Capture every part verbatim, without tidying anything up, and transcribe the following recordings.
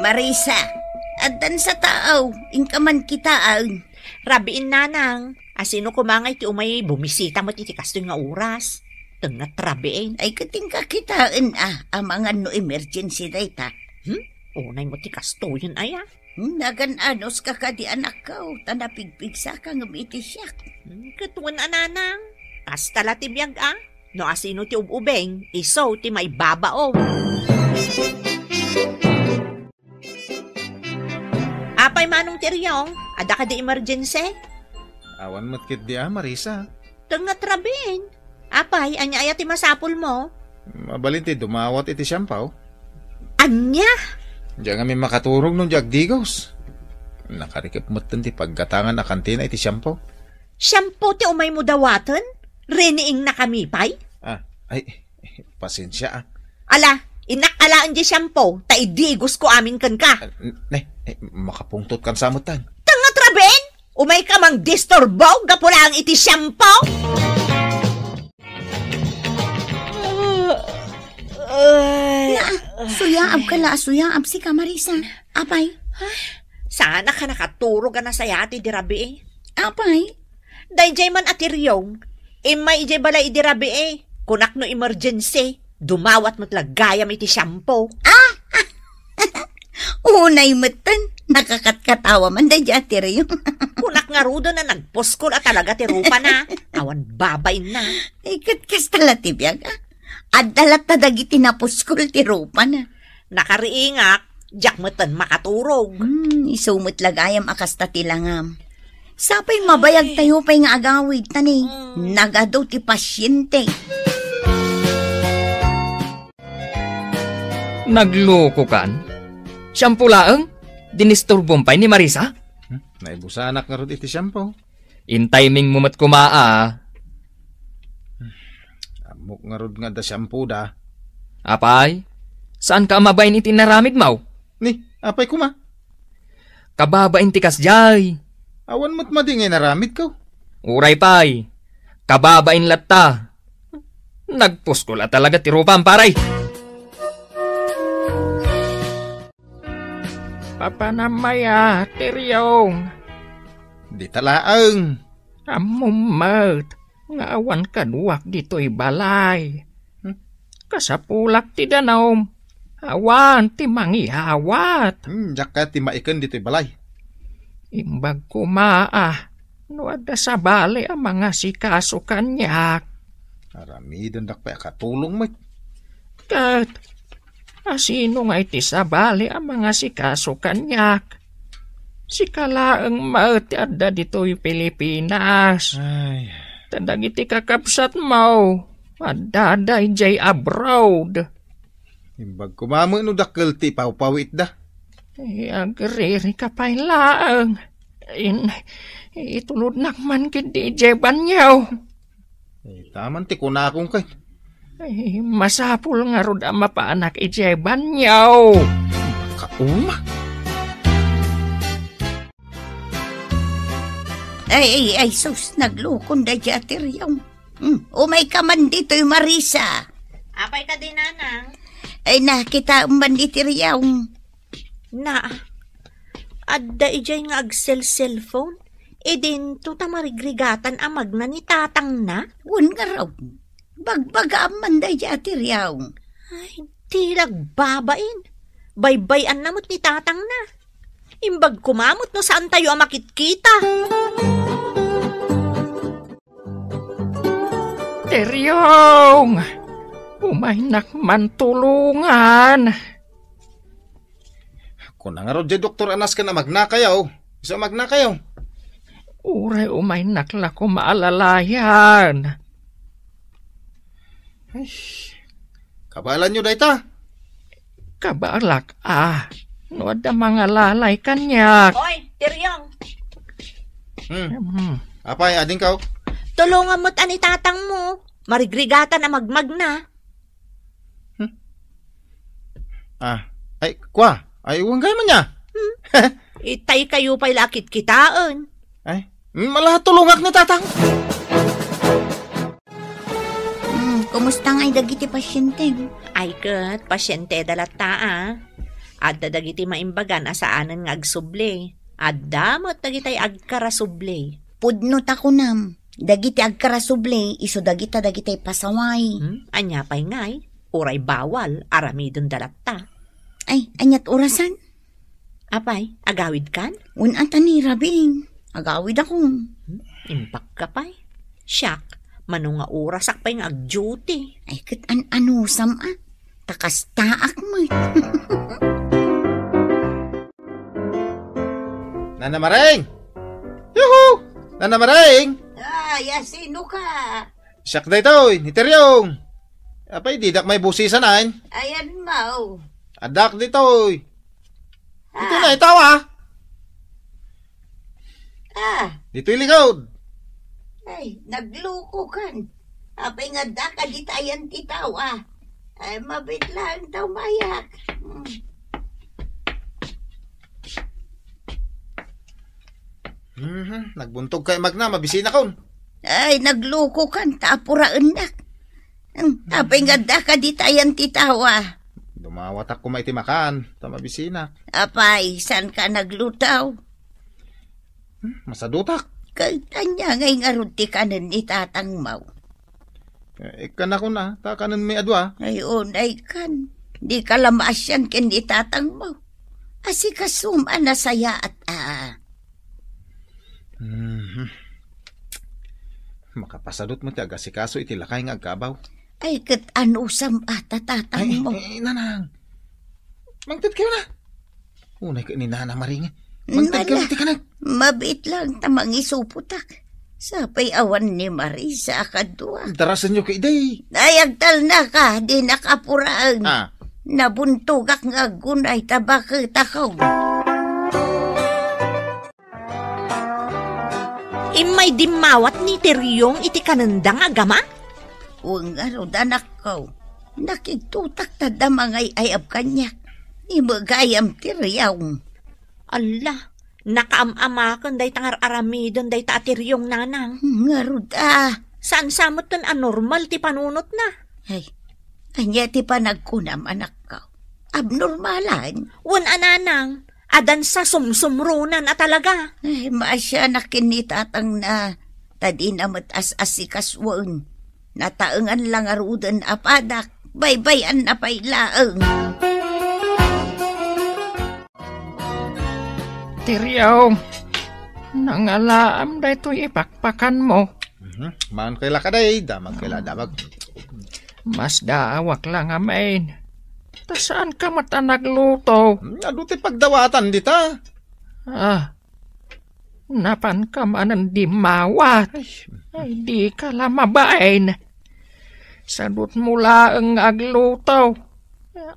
Marisa, addan sa taaw, inka man kitaen. Rabiin, nanang. Asino koma ngay ti umay bumisita met iti kastoy nga oras? Tengngat rabiin. Ay, ket inka kitaen a, amangan no emergency dayta. Hmm? Unay mo ti kastoyen aya? Hmm, nagan-anos ka kadi anakko, ta napigpigsa ka ngem iti siak. Hmm, ket wen a, nanang. Kasta la ti biag a. No asino ti ub-ubing, isu ti maibabaom. Apay, Manong Tiryong, adda kadi emergency? Awan met ketdi a, Marisa. Tengngat rabiin. Apay, ania aya ti masapulmo? Mabalin ti dumawat iti siampaw. Ania? Diak ngamin makaturog no di agdigos. Nakarikep metten ti paggatangan a kantina iti siampaw. Shampoo ti umaymo dawaten? Riniingnakami pay? Ah, ay, pasensia, ah. Ala, innak alaen diay shampoo, ta idigosko amin kenka. Ah, n-, ne, eh, makapungtot kan sa metten. Tengngat rabiin! Umayka mangdisturbo gapu laeng iti shampoo! Ay. Na, suyaab ka la, suyaab sika, Marisa. Apay? Ay, saanak a nakaturog a nasayaat idi rabii. Apay? Daydiay man a Tiryong, immay idiay balay idi rabii. Kunak no emergency, dumawat met la gayam iti shampoo. Ah! Unay metten, nakakatkatawa man daydiay a Tiryong. Kunak ngaruden a nagpuskol a talaga ti rupana. Awan babainna. Ay, ket kasta la ti biag, ah. Adda latta dagiti napuskol ti rupana. Nakariingak, diak metten makaturog. Hmm, isu met la gayam a kasta ti langam. Sapay mabayag tayo pay nga agawid, ta ni, hmm, nagadu ti pasyente. Naglokokan? Shampoo laeng? Dinisturbom pay ni Marisa? Hmm, naibusanak ngarud iti shampoo. In timing mo met koma a. Ammok ngarud nga adda shampoo da. Apay, saanka a mabain iti inaramidmo? Ni, apay koma? Kababain ti kasdiay. Awan met madi nga inaramidko. Uray pay, kababain latta. Nagpuskol a talaga ti rupam, pare. Papanam aya, Tiryong? Dita laeng. Ammom met nga awan kaduak ditoy balay. Hmm? Kasapulak ti danum. Awan ti mangiyawat. Hmm, diak kayat ti maiken ditoy balay. Imbag koma a no adda sabali a mangasikaso kaniak. Aramidendak pay a katulong met. Ket asino nga iti sabali a mangasikaso kaniak? Sika laeng met ti adda ditoy Pilipinas. Ay. Ta dagiti kakabsatmo, adda daydiay abroad. Imbag koma met no dakkel ti ipawpawitda. Eh, agririka pay laeng. In, itulodnak man ketdi idiay banio. Eh, taman ti kunakon ket. Eh, masapul ngarud a mapanak idiay banio. Kauma. Ay, ay, ay, sus, naglukon daydiay a Tiryong. Hmm, umayka man ditoy, Marisa. Apay kadi, nanang? Ay, nakitaem man ni Tiryong. Na, adda idiay nga agsel-cellphone? Idinto ta marigrigatan a magna ni tatangna? Wen ngarud. Bagbagaam man daydiay a Tiryong. Ay, di nagbabain. Baybay-anna met ni tatangna. Imbag koma met no saantayo a makitkita. Tiryong! Umaynak man tulongan. Kuna ngarud diay doktor a nasken a magnakayo. Isu a magnakayo. Uray umaynak la koma a lalayan. Ay, kabaelanyo dayta? Kabaelak a no adda mangalalay kaniak. Oy, Tiryong. Hmm. Hmm. Apay, adingko? Tulongam met a ni tatangmo. Marigrigatan a magmagna. Hmm? Ah, ay, kua. Ay, wen gayam ania. Hmm? Itay kayo pay la a kitkitaen. Ay, mm, ala, tulongak ni tatang. Hmm, kumusta ngay dagiti pasyente? Ay ket, pasyenteda latta a. Adda dagiti maimbagan a saanen nga agsubli. Adda met dagitay agkarasubli. Pudno ta kunam, dagiti agkarasubli isu dagita dagitay pasaway. Hmm? Ania pay ngay? Uray bawal, aramidenda latta. Ay, aniat orasan? Apay, agawidkan? Wen-a ta ni Rabing. Agawidakon. Hmm? Impakka pay. Siak, mano nga orasak pay nga agduty? Ay, ket an-anusam a. Ta kastaak met. Nana Maring! Yuhu! Nana Maring! Ay, a, sino ka? Siak daytoy, ni Teryong. Apay, didak maibusisan, ay? Ayan, Mau. Addak ditoy. Dito Ah. na, itaw, ah. Ah. Ditoy likod. Ay, nagluko kan. Apay nga adda ka ditayan ti tao, ah. Ay, mabit lang daw mayak. Hmm. Mhm, nagbuntog kay Magna, mabisina kon. Ay, nagluko kan, ta apuraennak. Hmm, apay nga adda ka ditayan ti tao, ah. Dumawatak koma iti makan, ta mabisina. Apay, saan ka nagluto? Hmm, masadutak. Kay ania ngay ngarud ti kanen ni tatang Mau? Eh, ikkan ako na, ta kanen mi adua. Ay, unay kan. Di ka la maasian ken ni tatang Mau. Asikasum a nasayaat, ah. Mhm. Makapasadut met ti agasikaso iti lakay nga agkabaw. Ay, ket anusam a ta tatang Ay, Mau. Ay, nanang. Mangted kayo na. Unay ka ni Nana Maring. Mangted kayo Nala, ti kanak. Mabit lang ta mangisuputak. Sapay awan ni Marisa a kadua. Darasenyo ka idi. Ay, agtalna ka, di nakapuraan. Ah. Nabuntogak nga agunay ta baketako. Immay dimmawat ni Teryong iti kanenda nga agama? Wen ngarud, anakko. Nakigtutak ta adda mangay-ayab kaniak. Imegayam ti riawm. Alla, nakaam-amaken dayta nga ar-aramiden dayta a Teryong, nanang. Ngarud, ah. Saan sa metten a normal ti panunotna? Ay, ania ti panagkunam, anakko? Abnormalan? Wen a, nanang, addan sa sumsumronan a talaga. Ay, maasianak ken ni tatangna, ta dina met as-asikasuen. Nataengan la ngaruden a padak, baybay-anna pay laeng. Teryong, nangalaam daytoy ipakpakanmo. Mhm. Maan kay la kadi, damag kay la, damag. Masdaawak la ngamin. Ta saan ka met a nagluto? Hmm, adu ti pagdawatan dita. Ah, napan ka manen dimmawat. Ay. Ay, di ka la mabain. Sadutmo laeng nga agluto.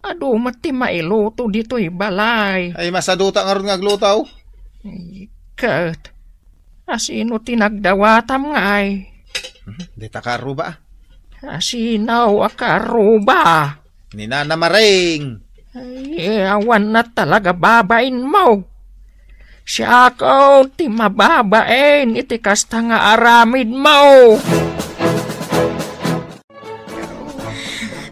Adu met ti mailuto ditoy balay. Ay, masaduta ngarud nga agluto. Ay, ket, asino ti nagdawatam ngay? Mhm, dita ka aruba, ah. Asino a karuba? Ni Nana Maring. Ay, awan na talaga babainmo. Siakon ti mababain iti kasta nga aramidmo.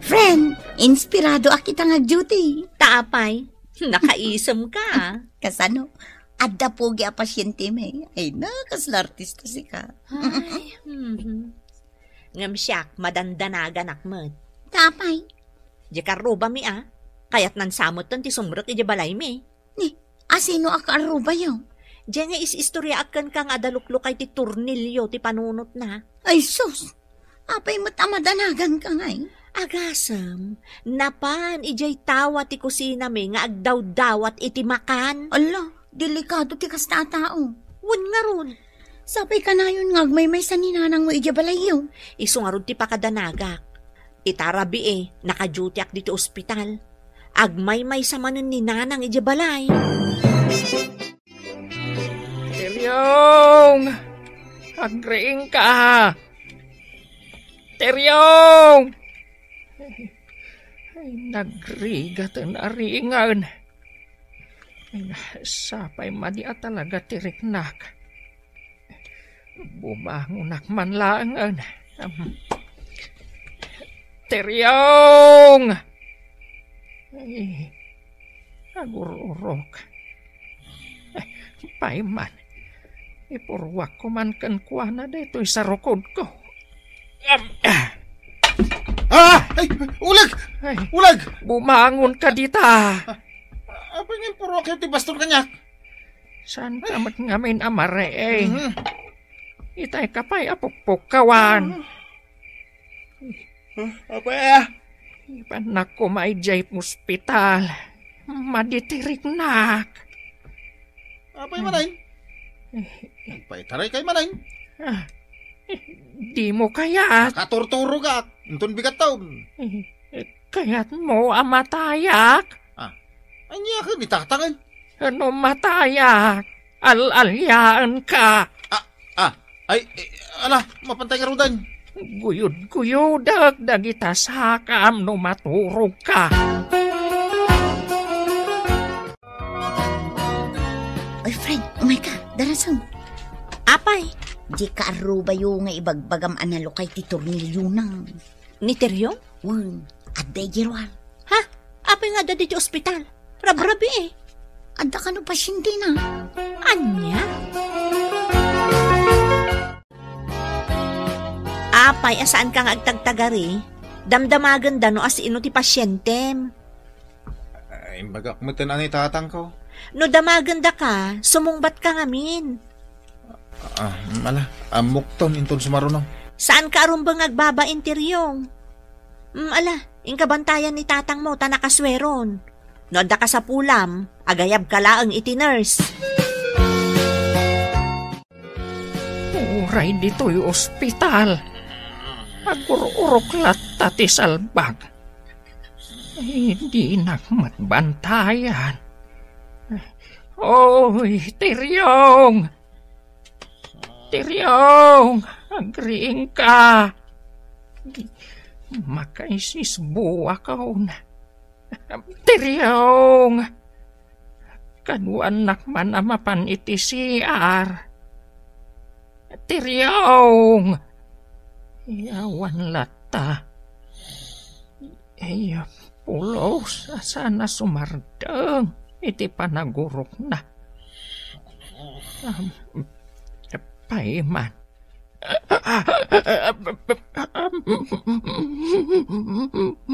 Friend, inspirado a kita nga duty. Ta apay, nakaisem ka. Kasano? Adda pugi a pasyente mi. Ay na, kasla artista sika. Ay, mhm. Ngem siak, madandanaganak met. Ta apay? Di karruba mi a. Kayat nan sametten ti sumrek iti balay mi. Ni, asino a kaarrubayo? Diay nga is-istoriaak kenka nga adda luklukay ti tornilyo ti panunotna. Ay sus! Apay met a madanagan ka ngay? Agasem, napan idiay tawa ti kusina mi nga agdawdawat iti makan. Ala, delikado ti kasta a tao. Wen ngarud. Sapay kanayon nga agmaymaysa ni nanangmo idiay balayyo. Isu ngarud ti pakadanagak. Ita rabii, nakaduty-ak ditoy ospital. Agmaymaysa manen ni nanang idiay balay. Teryong! Agriingka! Teryong! Ay, nagrigaten a riingen. Ay, sapay madi a talaga ti riknak. Bumangonak man laengen. Teryong! Ay, Agur-urok. Eh, pay man. Ipurruakko man kenkuana daytoy sarukodko. Am, ah. Ah! Ay, ulag! Ay, ulag! Bumangon ka dita. Ah, apay nga impurruak ti baston kaniak? Saan ka met ngamin a maree? Mhm. Itay ka pay a pukpukkawan. Mhm. Ah, apay, ah? Ibannak koma idiay ospital. Maditiriknak. Apay manen? Agpaitaray kay manen? Ah, dimo kayat. Nakaturturogak. Inton bigat taon. Kayatmo a matayak? Ah, ania ket ni tatangen? No matayak, al-aliaenka. Ah, ah, ay, eh, ala, mapantay ngaruden. Guyod-guyodek dagita sakam no maturogka. Oy, Fred, umay ka, darasem. Apay? Dika arrubayo nga ibagbagam a nalukay ti tornilyo na. Ni Teriong? Wen, adda idiay ruar. Ha? Apay nga adda ditoy ospital? Rabrabii. Adda kano pasientena. Ania? Apay a saanka nga agtagtagari? Damdamagenda no asino ti pasientem. Ay, imbagak metten a ni tatangko. No damagenda ka, sumungbat ka ngamin. Ah, ala, ammokton inton sumaruno. Saanka a rumbeng nga agbabain, Teriong? Mm, ala, inka bantayan ni tatangmo ta nakasueron. No adda kasapulam, agayabka laeng iti nurse. Uray ditoy ospital, agur-urok latta ti salbag. Ay, dinak met bantayan. Oy, Teriong! Teriong! Agriingka! Makaisisbuakon. Teriong! Kaduanak man a mapan iti C R. Teriong! Awan latta. Ay, pulos a saan a sumardeng iti panagurokna. Am, pay man.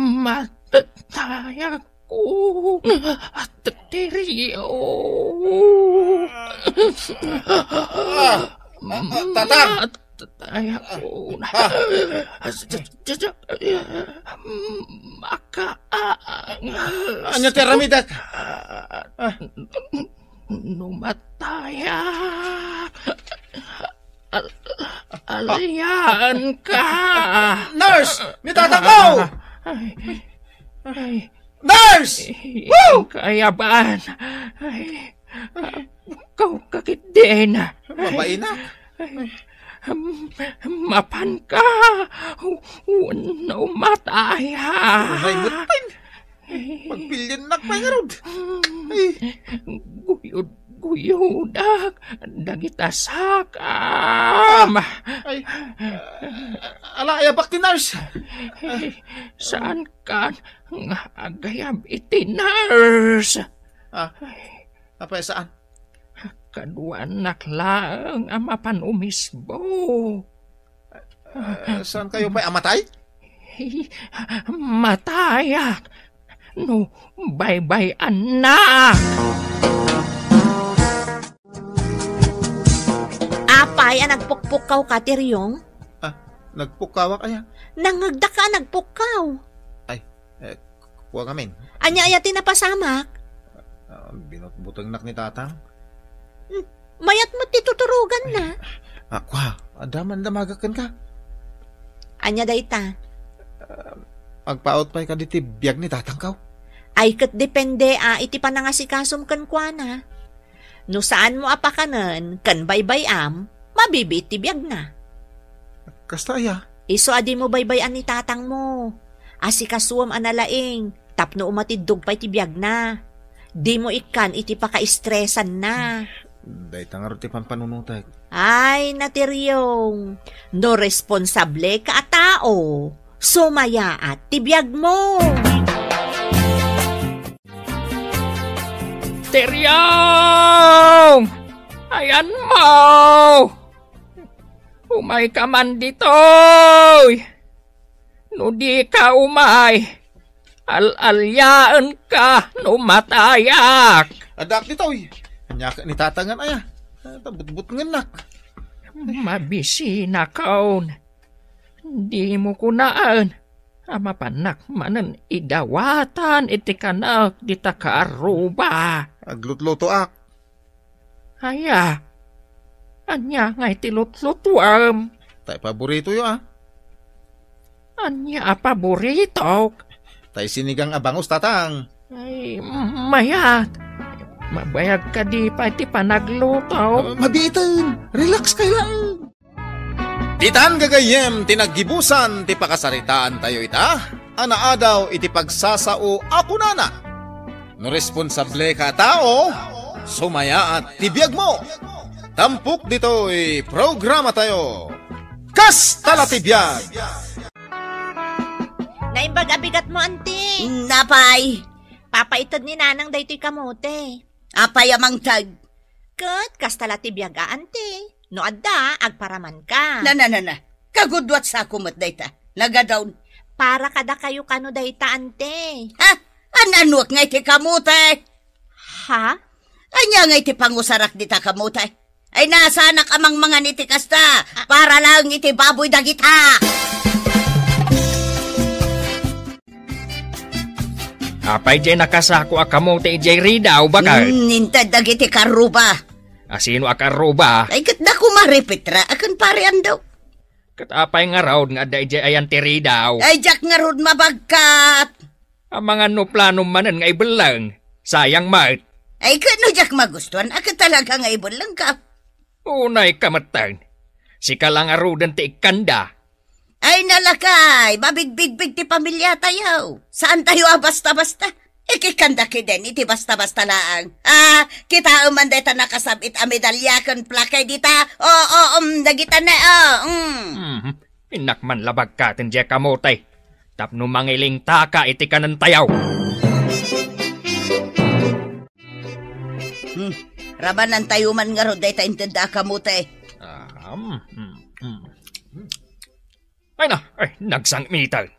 Matayakon. Teriong. Ah, ah, ah, Tatang! Matayakon. Ah. Makaangas. Ania ti aramidek? Ah. No matayak, al-, alianka. Nurse! Ni tatangko! Ay, ay. Nurse! Woo! Kayaban. Ay, kaw kakit din. Babainak. Ay, mapanka. Wenno matayak. Uray met pay. Pagpiliennak pay ngarud. Ay. Guyod-guyodak dagita sakam. Ah, ay. Ah, ala, ayabak ti nurse. Ay, saankan nga agayab iti nurse? Ah, apay saan? Kaduanak laeng a mapan umisbo. Eh, saankayo pay a matay? Matayak no baybay-annak. Apay a nagpukpukkawka, Teriong? Ah, nagpukkawak aya? Nangngegdaka a nagpukkaw. Ay, eh, kua ngamin. Ania aya ti napasamak? Ah, binutbutengnak ni tatang. Hmm, mayat met ti tuturoganna. Ah, kua, adda man damagak kenka. Ania dayta? Ah, agpaut pay kadi ti biag ni tatangko? Ay, ket depende a iti panangasikas-om kenkuana. No saanmo a pakanen ken baybay-am, mabibiit ti biagna. Kasta aya? Isu a dimo baybay-an ni tatangmo. Asikasom a nalaing tapno umatiddog pay ti biagna. Dimo ikkan iti pakaestresanna. Dayta ngarud ti pampanunotek. Ay, Teriong, no responsable ka a tao, sumayaat ti biagmo. Teriong! Ayanmo! Umayka man ditoy! No dika umay, al-aliaenka no matayak! Addaak ditoy. Ania ket ni Tatang nga aya? Tabutbutngennak. Mabisinakon. Dimo kunaen a mapannak manen idawatan iti kanek dita kaarruba. Aglutlutoak. Aya, ania nga iti lutlutuem? Tay paboritoyo, a. Ania a paboritok? Tay sinigang a bangus, Tatang. Ay, mayat. Mabayag kadi pay ti panagluto? Ah, mabiiten. Relax kayo lang. Ditan gagayyem ti naggibusan ti pakasaritaantayo ita, a naadaw iti pagsasao a kunana, "No responsableka a tao, sumayaat ti biagmo." Tampok ditoy programatayo, Kasta la ti biag! Naimbag a bigatmo, anti. Napay? Papaited ni Nanang daytoy kamote. Apay a mangted? Ket kasta la ti biag a, anti. No adda, agparamanka. Na, na, na, na. Kagudua ti sako met dayta. Nagadawn. Para kadakayo kano dayta, anti. Ha? An-anuek nga iti kamote? Ha? Ania nga iti pangusarak dita kamote? Ay, nasanak a mangmangan iti kasta, para laeng iti baboy dagita. Apay diay nakasako a kamote idiay ridaw, bakay? Hmm, inted dagiti karruba. A sino a karruba? Ay, ket da kumare Petra, a ken pare Andok. Ket apay ngarud nga adda idiay ayan ti ridaw? Ay, diak ngarud mabagkat. Amangan no planom manen nga ibelleng. Sayang met. Ay, ket no diak magustuan, a ket talaga nga ibellengka. Unay ka metten. Sika la ngaruden ti ikkanda. Ay, nalakay, mabigbigbig ti pamiliatayo. Saantayo a basta-basta. Ikikkanda kiden iti basta-basta laeng. Ah, kitaem man dayta nakasab-it a medalya ken plakay dita. O, o, um, dagita ne, o, um. Mhm. Innak man labagkaten diay kamote tapno mangilingtaka iti kanentayo. Hmm, ramanantayo man ngarud dayta inted a kamote. Ah, mm, mm, mm. Ay na, ay, nagsangmiten.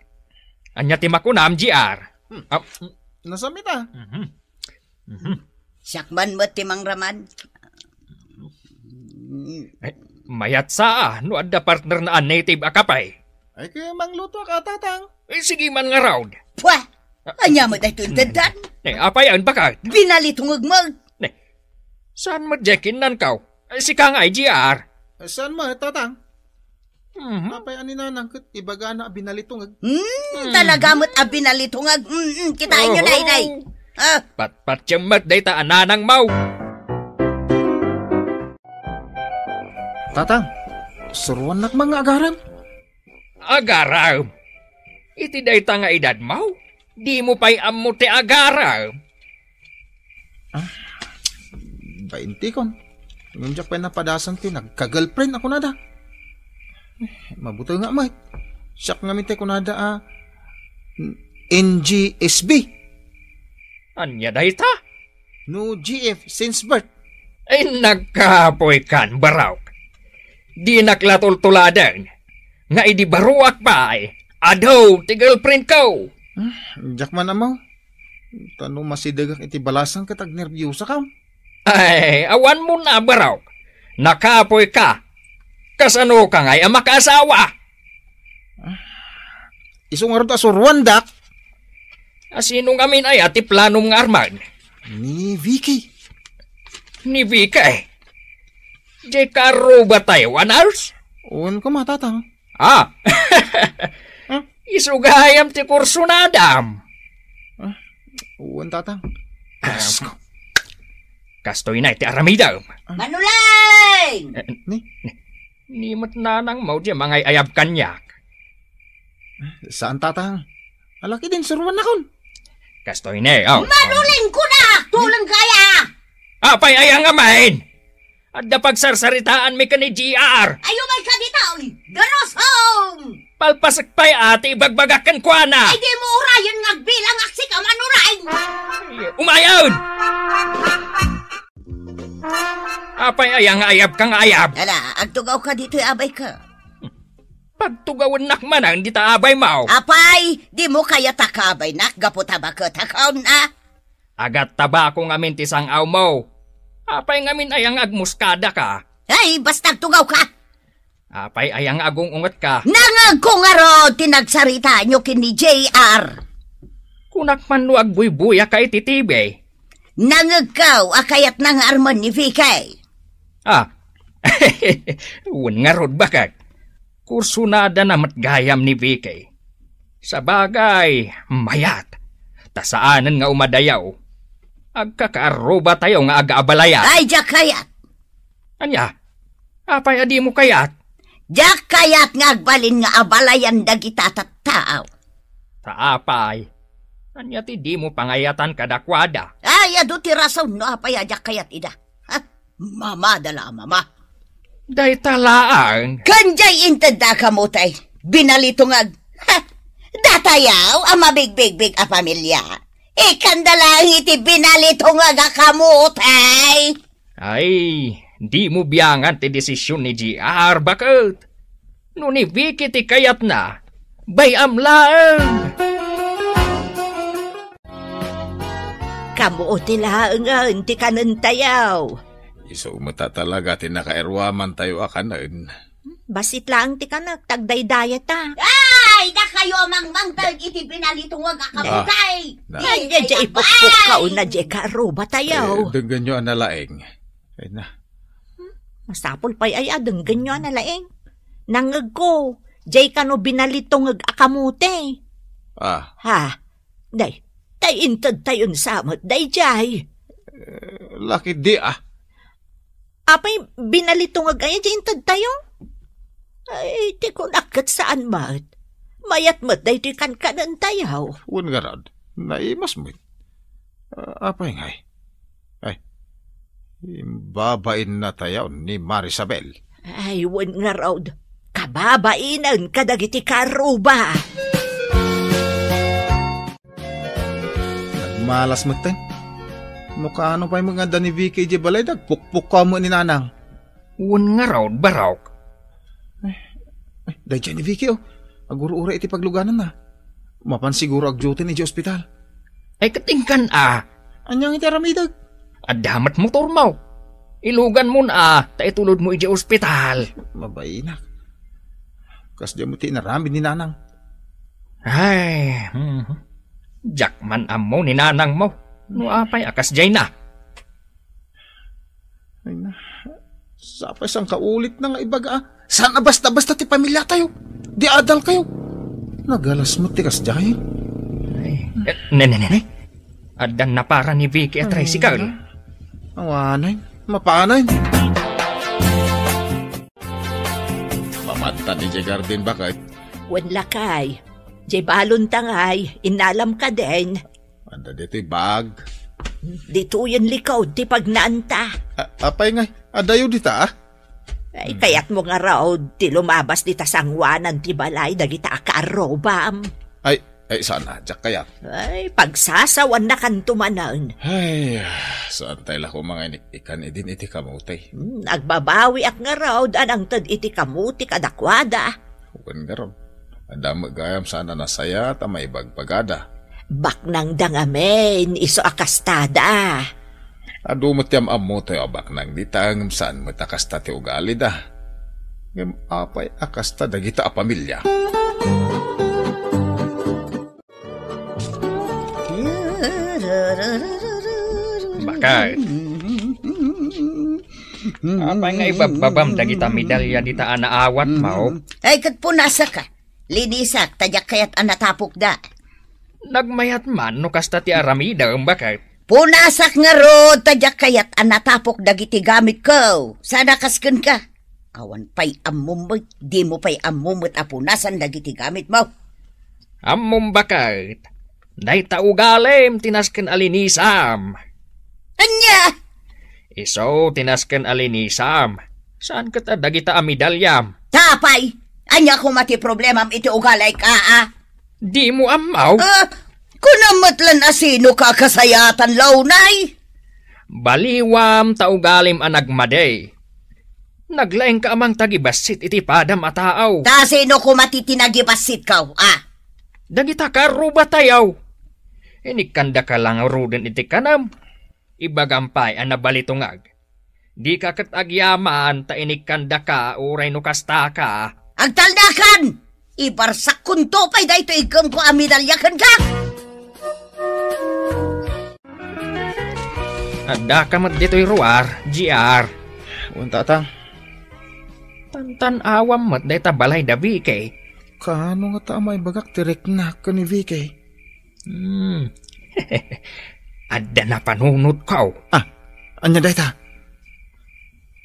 Ania ti makunam, G R? Hmm. Ah, mm. Nasangmit a. Mhm. Mhm. Siak man met ti mangraman. Ay, mayat sa, a, no adda partner na a native a kape. Ay, kaya mangluto ka, Tatang. Eh, sige man ngarud. Pwa! Ania met daytoy inteddan? Eh, apay, ang bakat? Binalitungeg mo. Ne, saan mo, Jekin, nan kaw? Eh, sika nga, G R. Eh, saan mo, Tatang? Mhm. Apay a ni Nanang ket ibagana a binalitungeg? Hmm, hmm. Talaga met a binalitungeg. Hmm, hmm, kitaenyo, oho. Nay, nay. Ah. Patpatiem met dayta a nanang mo. Tatang, suruannak man nga agarem. Agarem? Iti dayta nga edad mo? Dimo pay ammo ti agarem? Ah, baintikon. Ngem diak pay napadasan ti nagka-girlfriend a kunada. Eh, mabutengak met. Siak ngamin ti kunada a N G S B. Ania dayta? No G F since birth. Ay, nagkapoy kan, barok. Dinak la tultuladen nga idi baruak pay, adu ti girlfriend ko. Ah, diak man ammo. Ta no masidegak iti balasang ket agnerbiosakon. Ay, awan mo na, barok. Nakapoy ka. Kasano ka ngay a makaasawa? Ah, isu ngarud a suruandak. A sino ngamin aya ti planom nga arman? Ni Vicky. Ni Vicky? Di karuba tayo, a nurse? Wen ko, matatang. Ah! Huh? Isu gayam ti kursunadam. Ah, wen, tatang. Asko. Kastoy na iti aramidam. Ah. Manuleng! Eh, ni? Ni met nanang mo di mangay-ayab kaniak. Saan, tatang. Alaki din, suruan nakon. Kastoy ne, oh. Manuleng ko na! Tuleng kaya! Apay aya ngamin? Adda pagsarsaritaanmi ken ni G R. Ay, umay ka dita, oy! Darosong! Palpasek pay a ti ibagbagak kenkuana. Ay, di mo urayen nga agbilang aksi ka manurayen! Umayon! Apay aya nga ayabka nga ayab? Ala, agtugawka ditoy abayka. Pagtugawennak manen dita abaymo. Apay, dimo kayat a kaabaynak gapu ta baket a kaon a? Agattabako ngamin ti sang-awmo. Apay ngamin aya nga agmuskadaka? Ay, basta agtugawka! Apay aya nga agung-ungetka? Nangegko ngarud ti nagsaritaanyo ken ni J R. Kunak man no agbuybuyak iti T V. Nangegko a kayatna nga armen ni Vicky. Ah, wen ngarud, bakek. Kursunadana met gayam ni Vicky. Sabagay, mayat. Ta saanen nga umadayo. Agkakaarrubatayo nga agaabalayan. Ay, diak kayat. Ania? Apay a dimo kayat? Diak kayat nga agbalin nga abalayan dagita tattao. Ta apay? Ania ti dimo pangayatan kadakuada? Ay, adu ti rason no apay a diak kayat ida. Ha? Mamada la a mama. Dayta laeng. Ken diay intedda a kamote, binalitungag. Ha? Datayaw a mabigbigbig a pamilia. Ikanda laeng iti binalitungag a kamote. Ay, dimo biangan ti desisyon ni J R, baket. No ni Vicky ti kayatna, bay-am laeng. Kamote laengen ti kanentayo. Isu met a talaga ti nakairuamantayo a kanen. Bassit laeng ti kanek, ta agdaydayata. Ay, dakayo a mangmangted iti binalitungag a kamote. Na. Ay, diay ipukpukkaw na diay kaarrubatayo. Eh, denggenyo a nalaing. Ay na. Masapul pay aya a denggenyo a nalaing. Nangegko, diay kano binalitungag a kamote. Ah. Ha? Day, tay intedtayon sa met daydiay. Eh, lakit di, ah. Apay, binalitungag aya di intedtayo? Ay, ti kunak ket saan met. Mayat met daytoy kankanentayo. Wen ngarud, naimas met. Ah, apay ngay? Ay, imbabain na tayo ni Marisabel. Ay, wen ngarud, kababainen kadagiti kaarruba. Nagmalas metten. No kaano pay nga adda ni Vicky idiay balay, dagpukpukkaw met ni Nanang. Wen ngarud, Barok. Ay, ay, daydiay ni Vicky, oh. Agur-uray iti paglugananna. Mapan siguro agdiutin idiay ospital. Ay, ket inkan a. Ania nga iti aramidek? Adda met motormo. Iluganmon a, ta itulodmo idiay ospital. Mabainak. Kasdiay met ti inaramid ni Nanang. Ay, mhm. Diak man ammo ni Nanangmo. No apay a kasdiayna. Ay na, sapay sangkaulit na nga ibaga, ah. Saan a basta-basta ti pamiliatayo? Di adal kayo. Nagalas met ti kasdiay. Ay, eh, ne, ne, ne, ne. Addan napara ni Vicky a tricycle. Awanen, mapanen. Mamattan idiay garden, baket. Wen lakay, diay balon tangay, innalam kaden. Adda ditoy bag. Ditoyen likod ti pagnaanta. A-, apay ngay, adayo dita, ah? Ay, kayatmo ngarud ti lumabas dita sangoanan ti balay dagita a kaarrubam. Ay, ay, saan a, diak kayat. Ay, pagsasawannakanto manen. Ay, saan tay la ko manganik-ikan idin iti kamote. Hmm, agbabawiak ngarud a nangted iti kamote kadakuada. Wen ngarud, adda met gayam saan a nasayat a maibagbagada. Baknangda ngamin, isu a kastada. Adu met ti am-ammotayo a baknang dita, ngem saan met a kasta ti ugalida. Ngem apay a kasta dagita a pamilia? Bakay. Apay nga ibabbabam dagita medalya dita a naawatmo? Ay, ket punasak a. Linisak, ta diak kayat a natapokda. Nagmayat man no kasta ti aramidem, baket. Punasak ngarud, ta diak kayat a natapok dagiti gamitko. Saan a kas kenka. Awan pay ammom met, dimo pay ammo met a punasan dagiti gamitmo. Ammom, baket. Dayta ugalim ti nasken a linisam. Ania? Isu ti nasken a linisam. Saan ket a dagita a medalyam? Ta apay, ania koma ti problemam iti ugaliko, a? Dimo ammo? Ah, kunam met lan a sinoka a kasayatan, launay? Baliwam ta ugalim a nagmadi. Naglaingka a mangtagibassit iti padam a tao. Ta sino koma ti tinagibassitko, a? Dagita karrubatayo. Inikkandaka la ngaruden iti kanam. Ibagam pay a nabalitungag. Dika ket agyaman ta inikkandaka uray no kastaka. Agtalnakan! Ibarsakkonto pay daytoy iggemko a medalya kenka! Addaka met ditoy ruar, J R. Wen, Tatang. Tantan-awam met dayta balay da Vicky. Kaano ngata a maibagak ti riknak ken ni Vicky? Hmm. Adda napanunotko. Ah, ania dayta?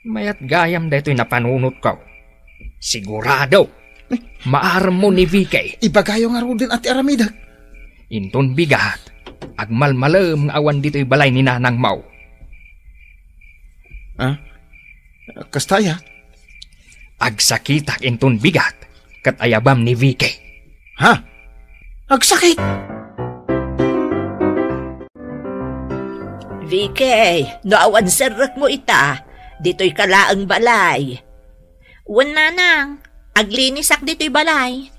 Mayat gayam daytoy napanunotko. Sigurado. Eh. Maaremmo ni Vicky. Ibagayo ngaruden a ti aramidek. Inton bigat, agmalmalem nga awan ditoy balay ni nanangmo. Ah? Kasta aya? Agsakitak inton bigat, ket ayabam ni Vicky. Ha? Agsakit? Vicky, no awan serrekmo ita, ditoyka laeng balay. Wen, Nanang, aglinisak ditoy balay.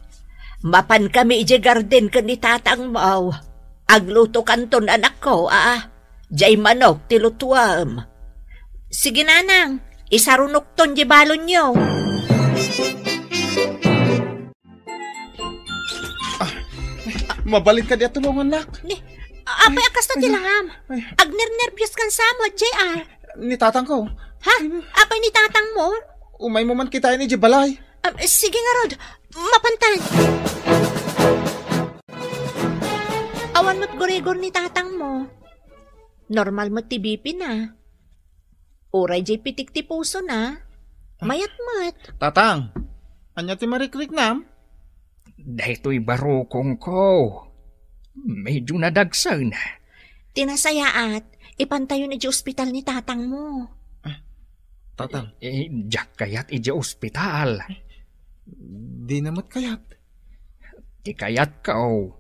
Mapankami idiay garden ken ni tatangmo. Aglutokanton, anakko, a. Diay manok ti lutuem. Sige, Nanang, isarunokton diay balonyo. Ah, mabalin kadi a tulongannak? Ni, apay a kasta ti langam? Ay. Agnernerbios kan sa met, J R. Ni tatangko. Ha? Apay ni tatangmo? Umaymo man kitaen idiay balay. Ah, sige ngarud, mapantan. Awan met gurigor ni tatangmo. Normal met ti B P na. Uray diay pitik ti pusona. Mayat met. Tatang, ania ti marikriknam? Daytoy barukongko. Medyo nadagsen. Ti nasayaat, ipantayon idiay ospital ni tatangmo. Ah, Tatang. Eh, diak kayat idiay ospital. Dina met kayat. Ti kayatko,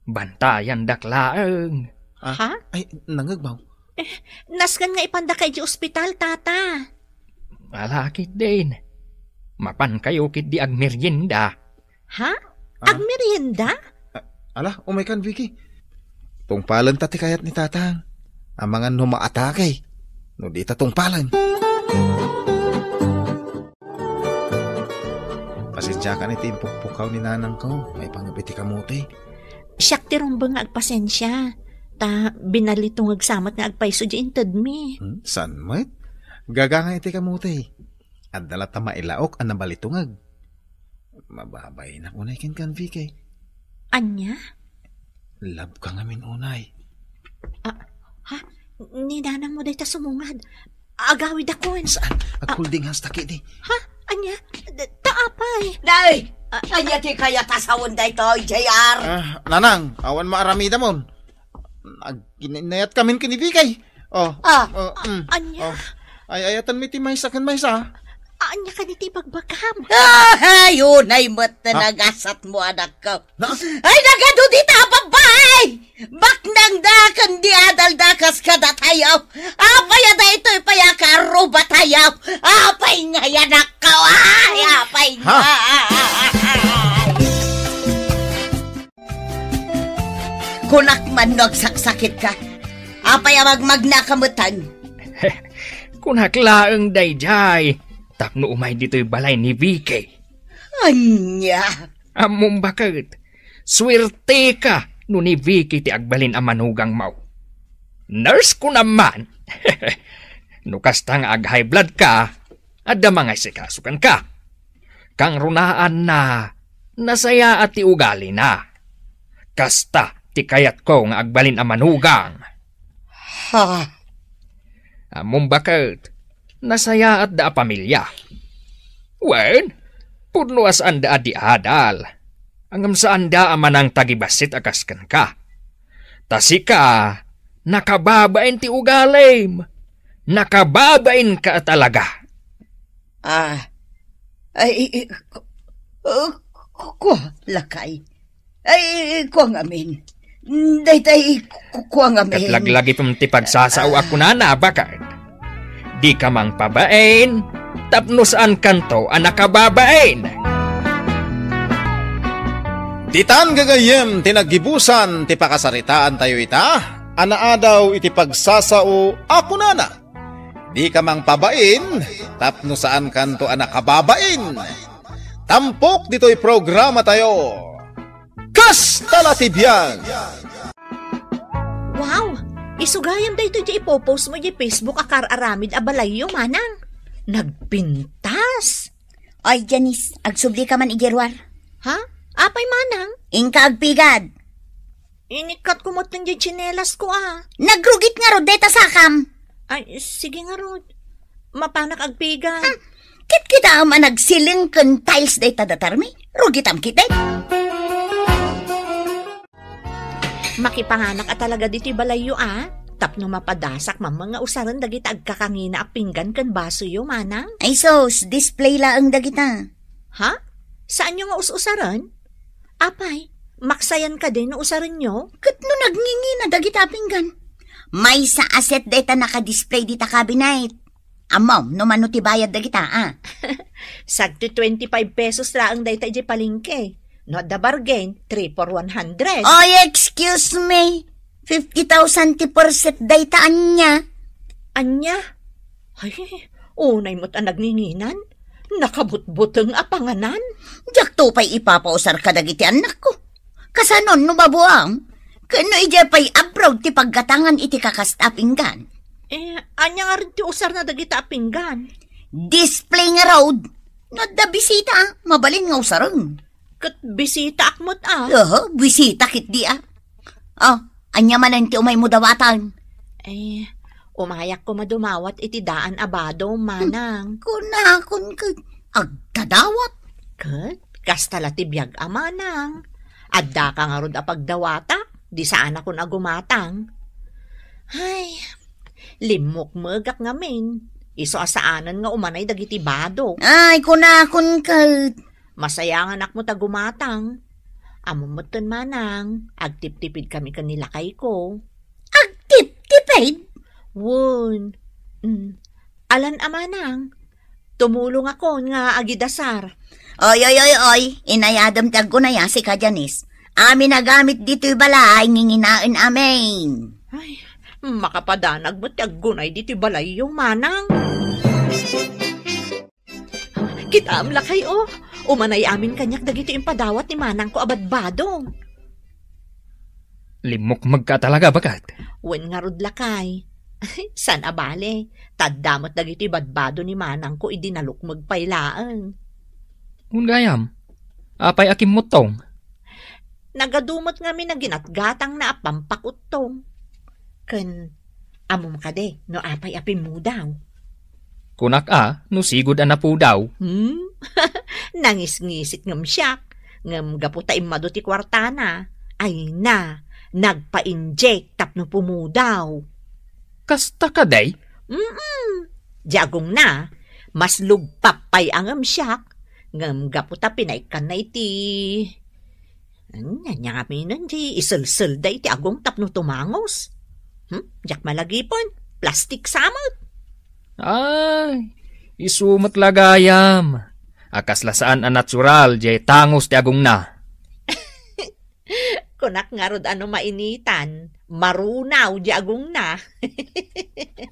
bantayandak laeng. Ah, ha? Ay, nangngegmo. Eh, nasken nga ipandaka idiay ospital, Tata. Ala ketdin. Mapankayo ketdi agmerienda. Ha? Ah? Agmerienda? A-, ala, umaykan, Vicky. Tungpalenta ti kayat ni Tatang. Amangan no maatake. No dita tungpalen. Pasensiakan iti impukpukaw ni nanangko, maipanggep iti kamote. Siak ti rumbeng nga agpasensia, ta binalitungag sa met nga agpayso diay intedmi. Hmm, saan met? Gagangay iti kamote. Adda latta mailaok a nabalitungag. Mababainak unay kenkan, Vicky. Ania? Love ka ngamin unay. Ah, ha? Ni nanangmo dayta sumungad. Agawidakon. Saan? Ah. Ag-holding hands ta ketdi. Ha? Ania? D-, ta apay? Nay! Ah, ania ti kayat a sawen daytoy, J R? Ah, nanang, awan maaramidamon. Agkininayat kamin ken ni Vicky. Oh, ah, oh, mm, ania? Oh. Ay-ayatenmi ti maysa ken maysa. Ania kadi ti ibagbagam? Ay, unay met ti nagasatmo, anakko. Na? Ay, nagadu dita a babbai! Baknangda ken di adalda kas kadatayo. Apay a daytoy pay a karrubatayo? Apay ngay, anakko? Ay, apay ngay? Ha? Kunak man no agsaksakitka. Apay a magmagnaka metten? Kunak laeng daydiay, tapno umay ditoy balay ni Vicky. Ania? Ammom baket, suerteka no ni Vicky ti agbalin a manugangmo. Nurse ko naman. No kasta nga ag-high blood ka, adda mangaisikaso kenka. Kangrunaanna, nasayaat ti ugalina. Kasta ti kayatko nga agbalin a manugang. Ha? Ammom baket, nasayaatda a pamilya. Wen, pudno a saanda a di adal. Ngem saanda a manangtagibassit a kas kenka. Ta sika, nakababain ti ugalim. Nakababainka a talaga. Ah, ay, ku-, uh, ku-, kua, lakay. Ay, kua ngamin. Daytay ku-, kua ngamin. Ket laglagipem ti pagsasao a kunana, baket. Dika mangpabain, tapno saankanto a nakababain. Ditan gagayyem ti naggibusan ti pakasaritaantayo ita, a naadaw iti pagsasao a kunana, dika mangpabain, tapno saankanto a nakababain. Tampok ditoy programatayo. Kasta la ti biag. Wow! Isu gayam daytoy ti ipopost mo iti Facebook a kar-aramid a balayyo, manang. Nagpintas! Ay, Janice, agsubli ka man idiay ruar. Ha? Apay, manang? Inka agpigad. Inikkat ko met ti tsinelas ko, a. Nagrugit ngarud dayta sakam. Ay, sige ngarud. Mapanak agpigad. Hmm. Kitkitaem a nagsileng ken tiles dayta datarmi. Rugitam ketdi. Makipanganak a talaga ditoy balayyo, a. Tapno mapadasak mameng nga usaren dagita agkakangina a pinggan ken basoyo, manang. Ay sus, display laeng dagita. Ha? Saanyo nga us-usaren? Apay, maksayan kadi no usarenyo? Ket no nagngingina dagita a pinggan? Maysa a set dayta nakadisplay dita cabinet. Ammom no mano ti bayad dagita, a? Sagdi twenty-five pesos laeng dayta idiay palengke. No adda bargain, three for one hundred. Oy, excuse me. Fifty thousand ti per set dayta, ania? Ania? Ay, unay met a nagninginan. Nakabutbuteng a panganan. Diakto pay ipapausar kadagiti annakko. Kasanon no mabuam? Ken no idiay pay abroad ti paggatangan iti kakasta a pinggan? Eh, ania ngarud ti usarna dagita a pinggan? Display ngarud. No adda bisita, mabalin nga usaren. Ket bisitaak met, a. Aha, bisita ketdi, a. Oh, ania manen ti umaymo dawatan? Eh, umayak koma dumawat iti daan a bado, manang. Kunakon ket agdadawat. Ket kasta la ti biag a manang. Addaka ngarud a pagdawatak, di saanakon a gumatang. Ay, limmukmegak ngamin. Isu a saanen nga umanay dagiti bado. Ay, kunakon ket. Masayanganak met a gumatang. Ammom metten, manang, agtiptipid kami ken ni lakayko. Agtiptipid? Wen. Mm. Alan a manang, tumulongakon nga agidasar. Oy, oy, oy, oy, inayadem ti aggunay a sika, Janice. Amin a gamit ditoy balay, nginginaen amin. Ay, makapadanag met ti aggunay ditoy balayyo, manang. Kitaem lakay, o. Umanay amin kaniak dagiti impadawat ni manangko a badbado. Limmukmegka talaga, baket? Wen ngarud lakay. Saan a bale, ta adda met dagiti badbado ni manangko idi nalukmeg pay laeng. Wen gayam, apay a kimmuttong? Nagadu met ngamin a ginatgatangna a pampakuttong. Ken ammom kadi no apay a pimmudaw? Kunak a, no sigud a napudaw. Hmm? Nangisngisit ngem siak, ngem gapu ta immadu ti kuartana, ay na, nagpa-inject tapno pumudaw. Kasta kadi? Mm-mm. Di agongna, mas lugpap pay a ngem siak, ngem gapu ta pinaikkanna iti Ania, ania ngamin ti iselselda iti agong tapno tumangos? Hmm? Diak malagipon, plastik sa met. Ay, isu met la gayam. A kasla saan a natural diay tangos ti agongna. Kunak ngarud a no mainitan, marunaw diay agongna.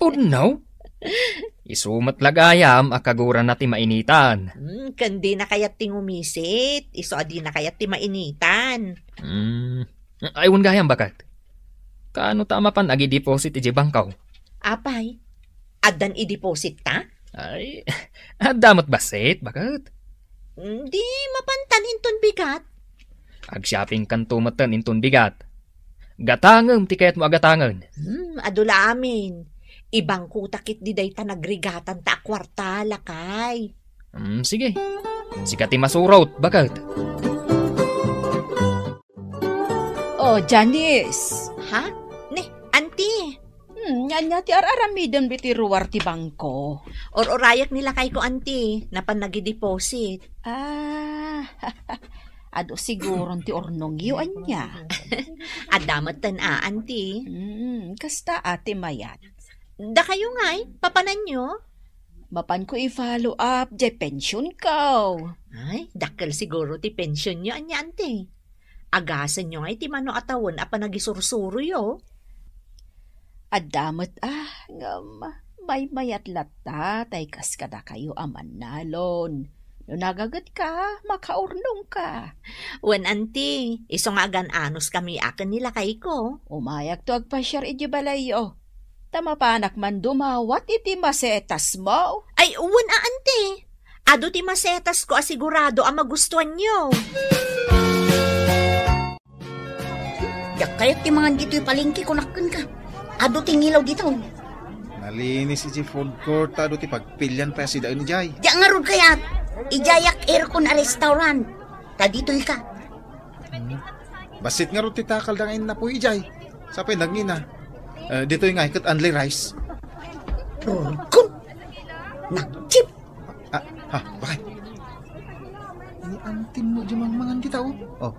Pudno? Isu met la gayam a kagurana ti mainitan. Hmm, ken dina kayat ti ngumisit, isu a dina kayat ti mainitan. Hmm. Ay, wen gayam, baket. Kaano ta a mapan agideposit idiay bangko? Apay, addan ideposit ta? Ay, adda met bassit, baket. Hmm, di mapantan inton bigat. Ag-shoppingkanto metten inton bigat. Gatangem ti kayatmo a gatangen. Hmm, adu la amin. Ibangkota ketdi dayta nagrigatanta a kuarta, lakay. Hmm, sige. Sika ti masurot, baket. Oh, Janice. Ha? Ni, Auntie. Hmm, ania ti ar-aramidem iti ruar ti bangko? Ur-urayak ni lakayko, Auntie. Napan nagideposit. Ah, Adu siguron ti urnongyo, ania? Adda metten a, anti. Hmm, kasta a ti mayat. Dakayo ngay, papananyo? Mapanko i-follow up diay pensionko. Ay, dakkel siguro ti pensionyo, ania, anti? Agasenyo ngay ti mano a tawen a panagisursuroyo. Adda met, ah, ngem maymayat latta tay kas kadakayo a mannalon. No nagagetka, makaurnongka. Wen, anti, isu nga agan-anos kami a ken ni lakayko. Umayakto agpasiar iti balayyo. Ta mapanak man dumawat iti masetasmo. Ay, wen a, anti. Adu ti masetasko a sigurado a magustuanyo. Diak kayat ti mangan ditoy palengke, kunak kenka. Adu ti ngilaw ditoy. Nalinis iti food court, adu ti pagpilian pay a sidaen idiay. Diak ngarud kayat. Idiayak aircon a restaurant. Ta ditoy ka. Hmm. Bassit ngarud ti takalda nga innapuy idiay. Sapay nagngina. Eh, ditoy nga, ket only rice. Rurkon! Nagchip! Ah, ha, bakit? Ni antim mo di mangmangan kita, oh. Oh.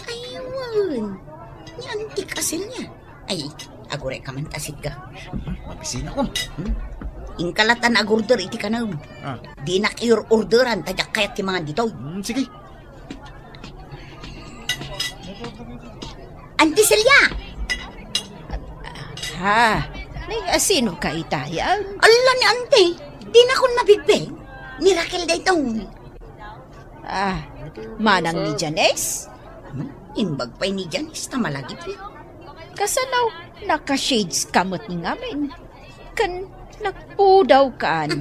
Ay, wen. Ni antik asil niya. Ay, agure ka man ta sika. Mabisina ko. Hmm? Inkalatan agurder iti kanam. Ah. Dinak iur-orderan, ta diak kayat ti mangan ditoy. Hmm, sige. Anti Celia! Ha? Nay, asino ka itayan? Alla ni Ante, dinakon mabigbeg. Ni Raquel daytoy. Ah, manang ni Janice? Hmm? Imbag pay ni Janice ta malagipna. Kasano, naka-shades ka met ngamin? Ken nagpudaw kan.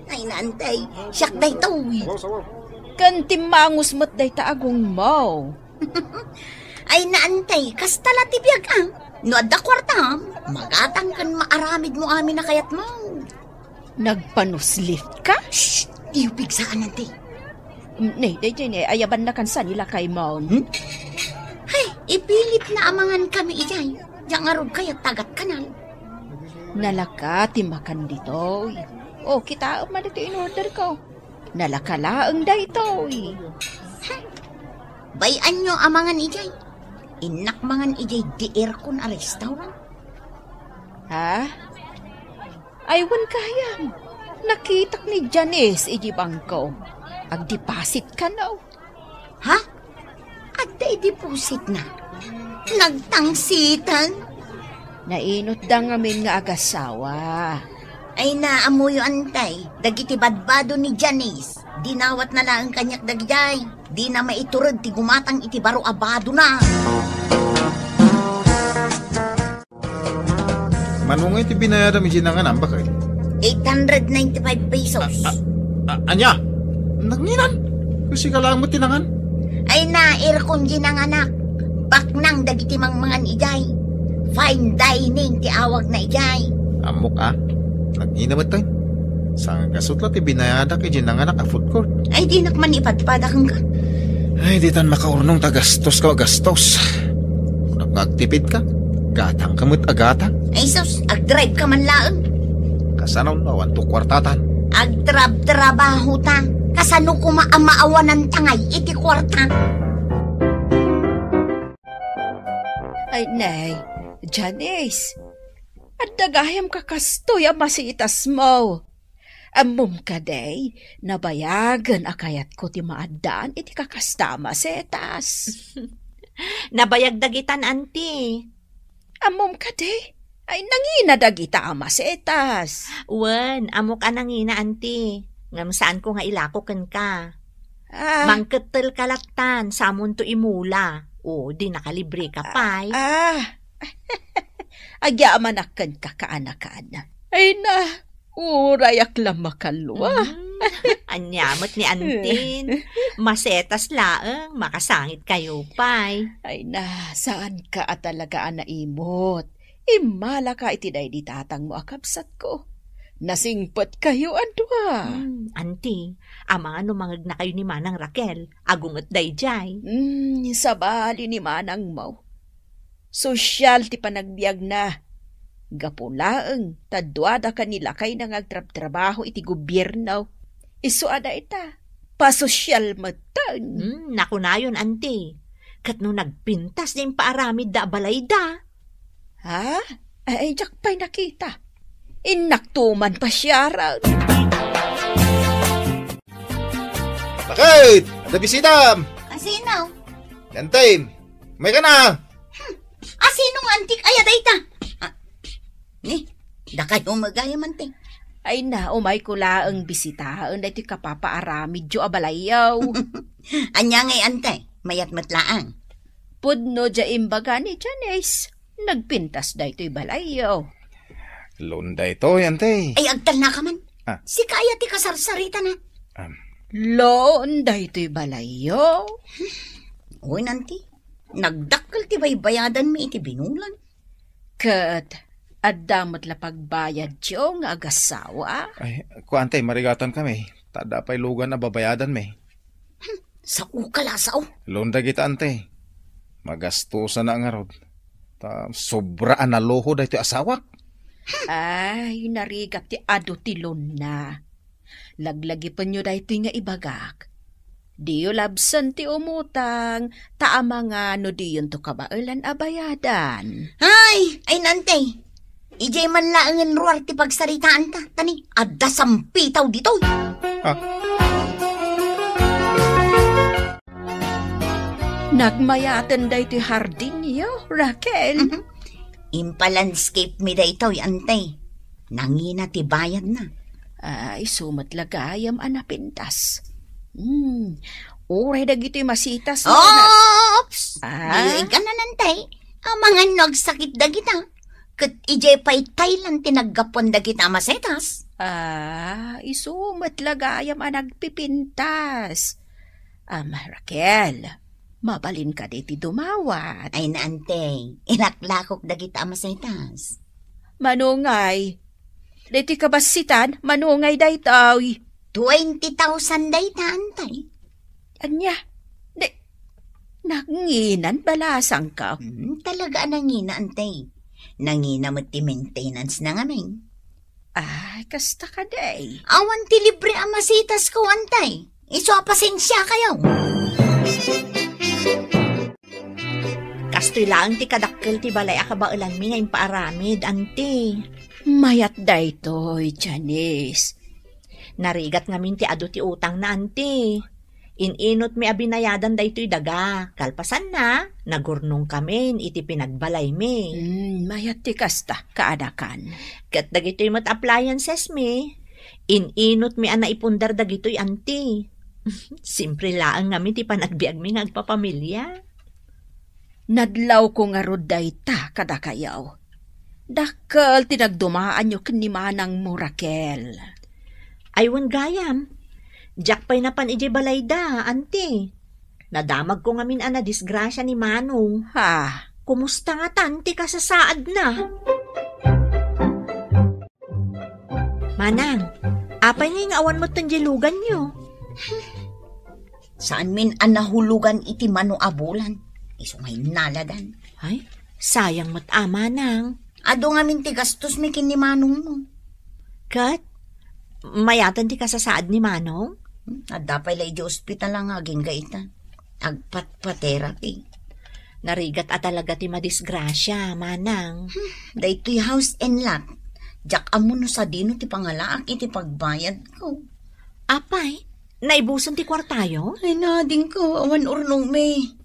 Ay, naantay, siak daytoy. Ken timmangus met dayta agongmo. Ay, naantay, kasta la ti biag, ah. No adda kuartam, magatang ken maaramid mo amin a kayatmo. Nagpanuslit ka? Shh! Diyo pigsaan, anti. Mm, ne, daydiay ne, ayabanna kan sa ni lakaymo. Hmm? Hay, ipilitna a mangan kami idiay. Diak ngarud kayat ta agatkanal. Nalaka ti makan ditoy. O, kitaem man ditoy in-order ko. Nalaka laeng daytoy. Hay, bay-anyo a mangan idiay. Innak mangan idiay di aircon a restaurant. Ha? Ay, wen gayam. Nakitak ni Janice iti bangko. Agdeposit kano. Ha? Adda i depositna? Nagtangsitan? Nainutda ngamin nga agasawa. Ay, naamoyo, antay, dagiti badbado ni Janice. Dinawatna laeng kaniak dagidiay. Dina maitured ti gumatang iti baro a badona. Mano ngay ti binayadam iti nanganam, baket? Eight hundred ninety-five pesos. A, a, a, ania? Nanginan? Kasi ka lang mo tinangan? Ay na, aircon di nanganak. Baknang dagiti mangmangan idiay. Fine dining ti awag na idiay. Ammok, a? Nangina met tayo. Sangkasut la ti binayadak iti nanganak a food court. Ay, dinak man ipadpada kenka. Ay, ditan makaurnong ta gastos ka, gastos. Kunap nga agtipid ka, gatang ka met a gatang. Ay, sus, agdrive ka man laeng. Kasano no awan to kuartatan? Agtrab-trabaho ta. Kasano kuma a maawanan tangay iti kuarta? Ay, nay, Janice, adda gayam kakastoy a masitasmo. Ammom kadi, nabayagen a kayatko ti maaddaan iti kakasta a masetas. Nabayag dagitan, anti. Ammom kadi, ay nangina dagita a masetas. Wen, ammok a nangina, anti. Ngem saanko nga ilako kenka. Ah. Mangkettel ka lattan, samonto imula. O, di nakalibre ka pay. Ah. Agyamanak kenka, kaanakan. Ay na, urayak la makalua. Mm. Ania met ni antin. Masetas laeng, makasangit kayo pay. Ay na, saan ka a talaga a naimot? Immalaka iti daydi tatangmo a kabsatko. Nasingpet kayo a dua. Hmm, anti, amangan no mangegna kayo ni Manang Raquel, agunget daydiay. Hmm, sabali ni manangmo. Sosyal ti panagbiagna. Gapu laeng ta duadaka ni lakayna nga agtrabtrabaho iti gobierno. Isu a dayta. Pasosial metten. Hmm, nakunayon, anti. Ket no nagpintas diay impaaramidda a balayda. Ha? Ay, diak pay nakita. Innak tuman pasiaren. Bakit? Adda bisitam? Asino? Yan, Tim. May ka na. Hmm. Asino nga antik aya dayta? Ah, ni, dakayo met gayam, anti. Ay na, umayko laeng bisitaen daytoy kapapaaramidyo a balayyo. Ania ngay, anti? Mayat met laeng. Pudno diay imbaga ni Janice. Nagpintas daytoy balayyo. Loan daytoy, anti. Ay, agtalna ka man. Ah. Sika aya ti kasarsaritana. Um. Loan daytoy balayyo? Wen, anti. Nagdakkel ti baybayadanmi iti binulan. Ket adda met la pagbayadyo nga agassawa? Ay, kuan, anti, marigatan kami. Ta adda pay lugan a babayadanmi. Hmm, sao ka la, sao. Loan dagita, anti. Magastosan ngarud. Ta sobra a naluho daytoy asawak. Ay, narigat ti adu ti loanna. Laglagipenyo daytoy nga ibagak. Diyo labsen ti umutang, ta amangan no diyonto kabaelan a bayadan. Ay, ay, anti. Idiay man laengen ruar ti pagsaritaanta, ta ni, adda sampitaw ditoy. Ah. Nagmayaten daytoy hardinyo, Raquel. Mhm. Impalandscape mi daytoy, anti. Nangina ti bayadna. Ay, isu met la gayam a napintas. Hmm. Uray dagitoy masitas nga na- Oops! Ah? Diyo igana, anti. Amangan no agsakit dagita. Ket idiay pay Thailand ti naggapuan dagita a masetas. Ah, isu met la gayam a nagpipintas. Am, Raquel, mabalin kadi ti dumawat? Ay na, anti, ilaklakok dagita a masetas. Mano ngay? Daytoy kabassitan, mano ngay daytoy? Twenty thousand dayta, anti. Ania? Di, nanginan balasangko? Hmm, talaga a nangina, anti. Nangina met ti maintenance na ngamin. Ay, kasta kadi. Awan ti libre a masitasko, anti. Isu a pasensiakayo. Kastoy laeng ti kadakkel ti balay a kabaelanmi nga impaaramid, anti. Mayat daytoy, Janice. Narigat ngamin ti adu ti utangna, anti. In-inutmi a binayadan daytoy daga. Kalpasanna, nagurnongkamin iti pinagbalaymi. Hmm, mayat ti kasta, kaadakan. Ket dagitoy met appliancesmi, in-inutmi a naipundar dagitoy, anti. Simpre laeng ngamin ti panagbiagmi nga agpapamilia. Nadlawko ngarud dayta kadakayo. Dakkel ti nagdumaanyo ken ni manangmo, Raquel. Ay, wen gayam. Diak pay napan idiay balayda, anti. Nadamagko ngamin a nadisgrasia ni Manong. Ha? Kumusta ngatan ti kasasaadna? Manang, apay ngay nga awan metten diay luganyo? Saanmin a nahulugan iti mano a bulan. Isu nga innaladan. Ay, sayang met a, Manang. Adu ngamin ti gastosmi ken ni Manongmo. Ket, mayaten ti kasasaad ni Manong? Hmm, adda pay la idiay ospital nga agingga ita. Agpatpaterapi. Narigat a talaga ti madisgrasia, Manang. Hmm, daytoy house and lot. Diak ammo no sadino ti pangalaak iti pagbayadko. Apay, naibusen ti kuartayo? Ay, nadingko, awan urnongmi.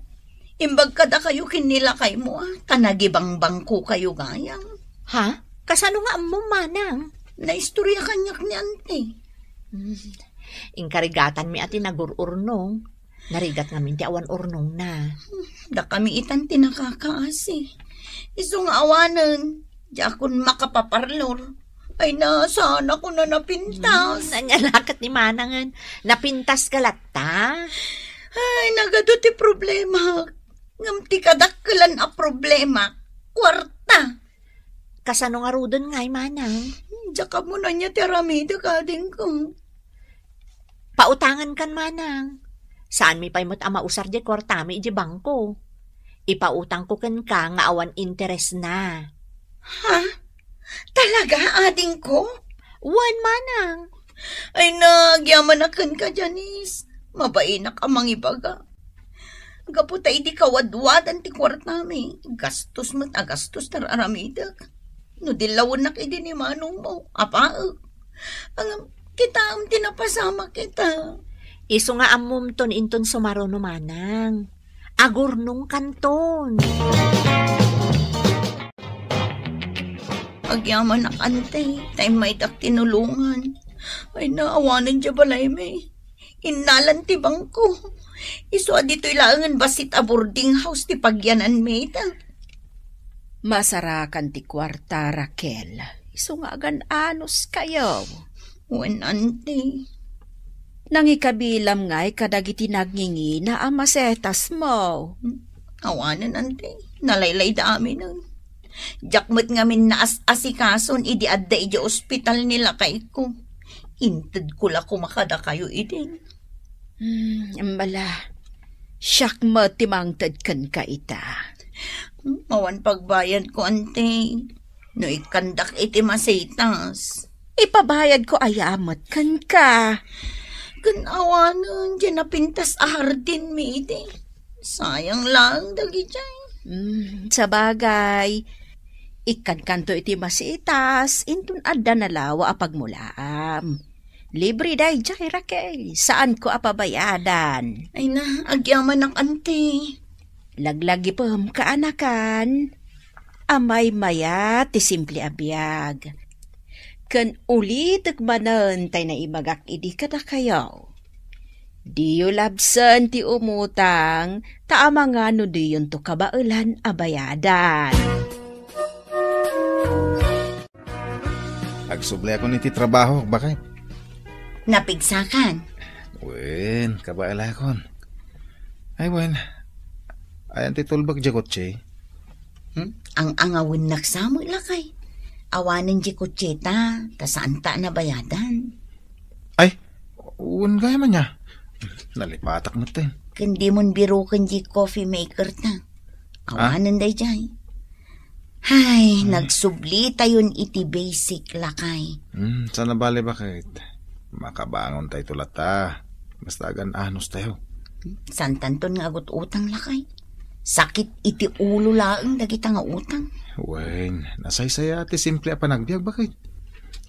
Imbag kadakayo ken ni lakaymo, a, ta nagibangbangko kayo gayam. Ha? Kasano nga ammom, Manang? Naistorya kaniak ni Auntie. Hmm. Inkarigatanmi a ti nagur-urnong. Narigat ngamin ti awan urnongna. Dakami itan ti nakakaasi. Isu nga awanen, diakon makapaparlor. Ay na, saan ako na napintas? Hmm, ania la ket ni Manangen. Napintas ka latta? Ay, nagadu ti problema. Ngem ti kadakkelan a problema, kuarta. Kasano ngaruden ngay, Manang? Diak ammo no ania ti aramidek, adingko. Pautangan kan, Manang. Saanmi pay met a mausar diay kuartami idiay bangko. Ipautangko kenka nga awan interesna. Ha? Talaga, adingko? Wen, Manang. Ay, nagyamanak kenka, Janice. Mabainak a mangibaga. Gapu ta idi kawadwadan ti kuartami, gastos met a gastos ti ar-aramidek. No dillawennak idi ni manongmo, apaek. Ngem, kitaem ti napasamak ita. Isu nga ammomton inton sumaruno, manang. Agurnongkanton. Agyamanak, ante, ta immaydak tinulongan. Ay, naawanan diay balaymi. Innalan ti bangko. Isu a ditoy laengen bassit a boarding house ti pagyananmi ita. Masarakan ti kuarta, Raquel. Isu nga agan-anos kayo. Wen, ante. Nangikabilam ngay kadagiti nagngingina a masetasmo. Awanen, ante. Nalaylay da aminen. Diak met ngamin naas-asikason idi adda idiay ospital ni lakayko. Intedko la koma kadakayo idin. Hmm, ambala. Siak met ti mangted kenka ita. Awan pagbayadko, ante. No ikkandak iti masitas. Ipabayadko aya met kenka. Ken awanen diay napintas a hardinmi iti. Sayang laeng dagidiay. Hmm, sabagay. Ikkankanto iti masitas, inton adda nalawa a pagmulaam. Libre daydiay, Raquel. Saanko a pabayadan. Ay na, agyamanak, ante. Laglagipem, kaanakan. Amaymayat ti simple a biag. Ken ulitek manen tay naibagak idi kadakayo. Diyo labsen ti umutang, ta amangan no diyonto kabaelan a bayadan. Agsubliakon iti trabaho, baket. Napigsakan? Wen, kabaelakon. Ay, wen. Ayan ti tulbek diay kotse? Hmm? Ang-angawennak sa met, lakay. Awanen diay kotseta, ta saanta a nabayadan. Ay, wen gayam ania. Nalipatak met, eh. Ken dimon biroken diay coffee maker ta. Ah? Awanen daydiay. Ay, hmm. Nagsublitayon iti basic, lakay. Hmm, saan a bale, baket? Makabangontayto latta. Basta agan-anostayo. Saantanton nga agut-utang, lakay. Sakit iti ulo laeng dagita nga utang. Wen, nasaysaya ti simple a panagbiag, baket.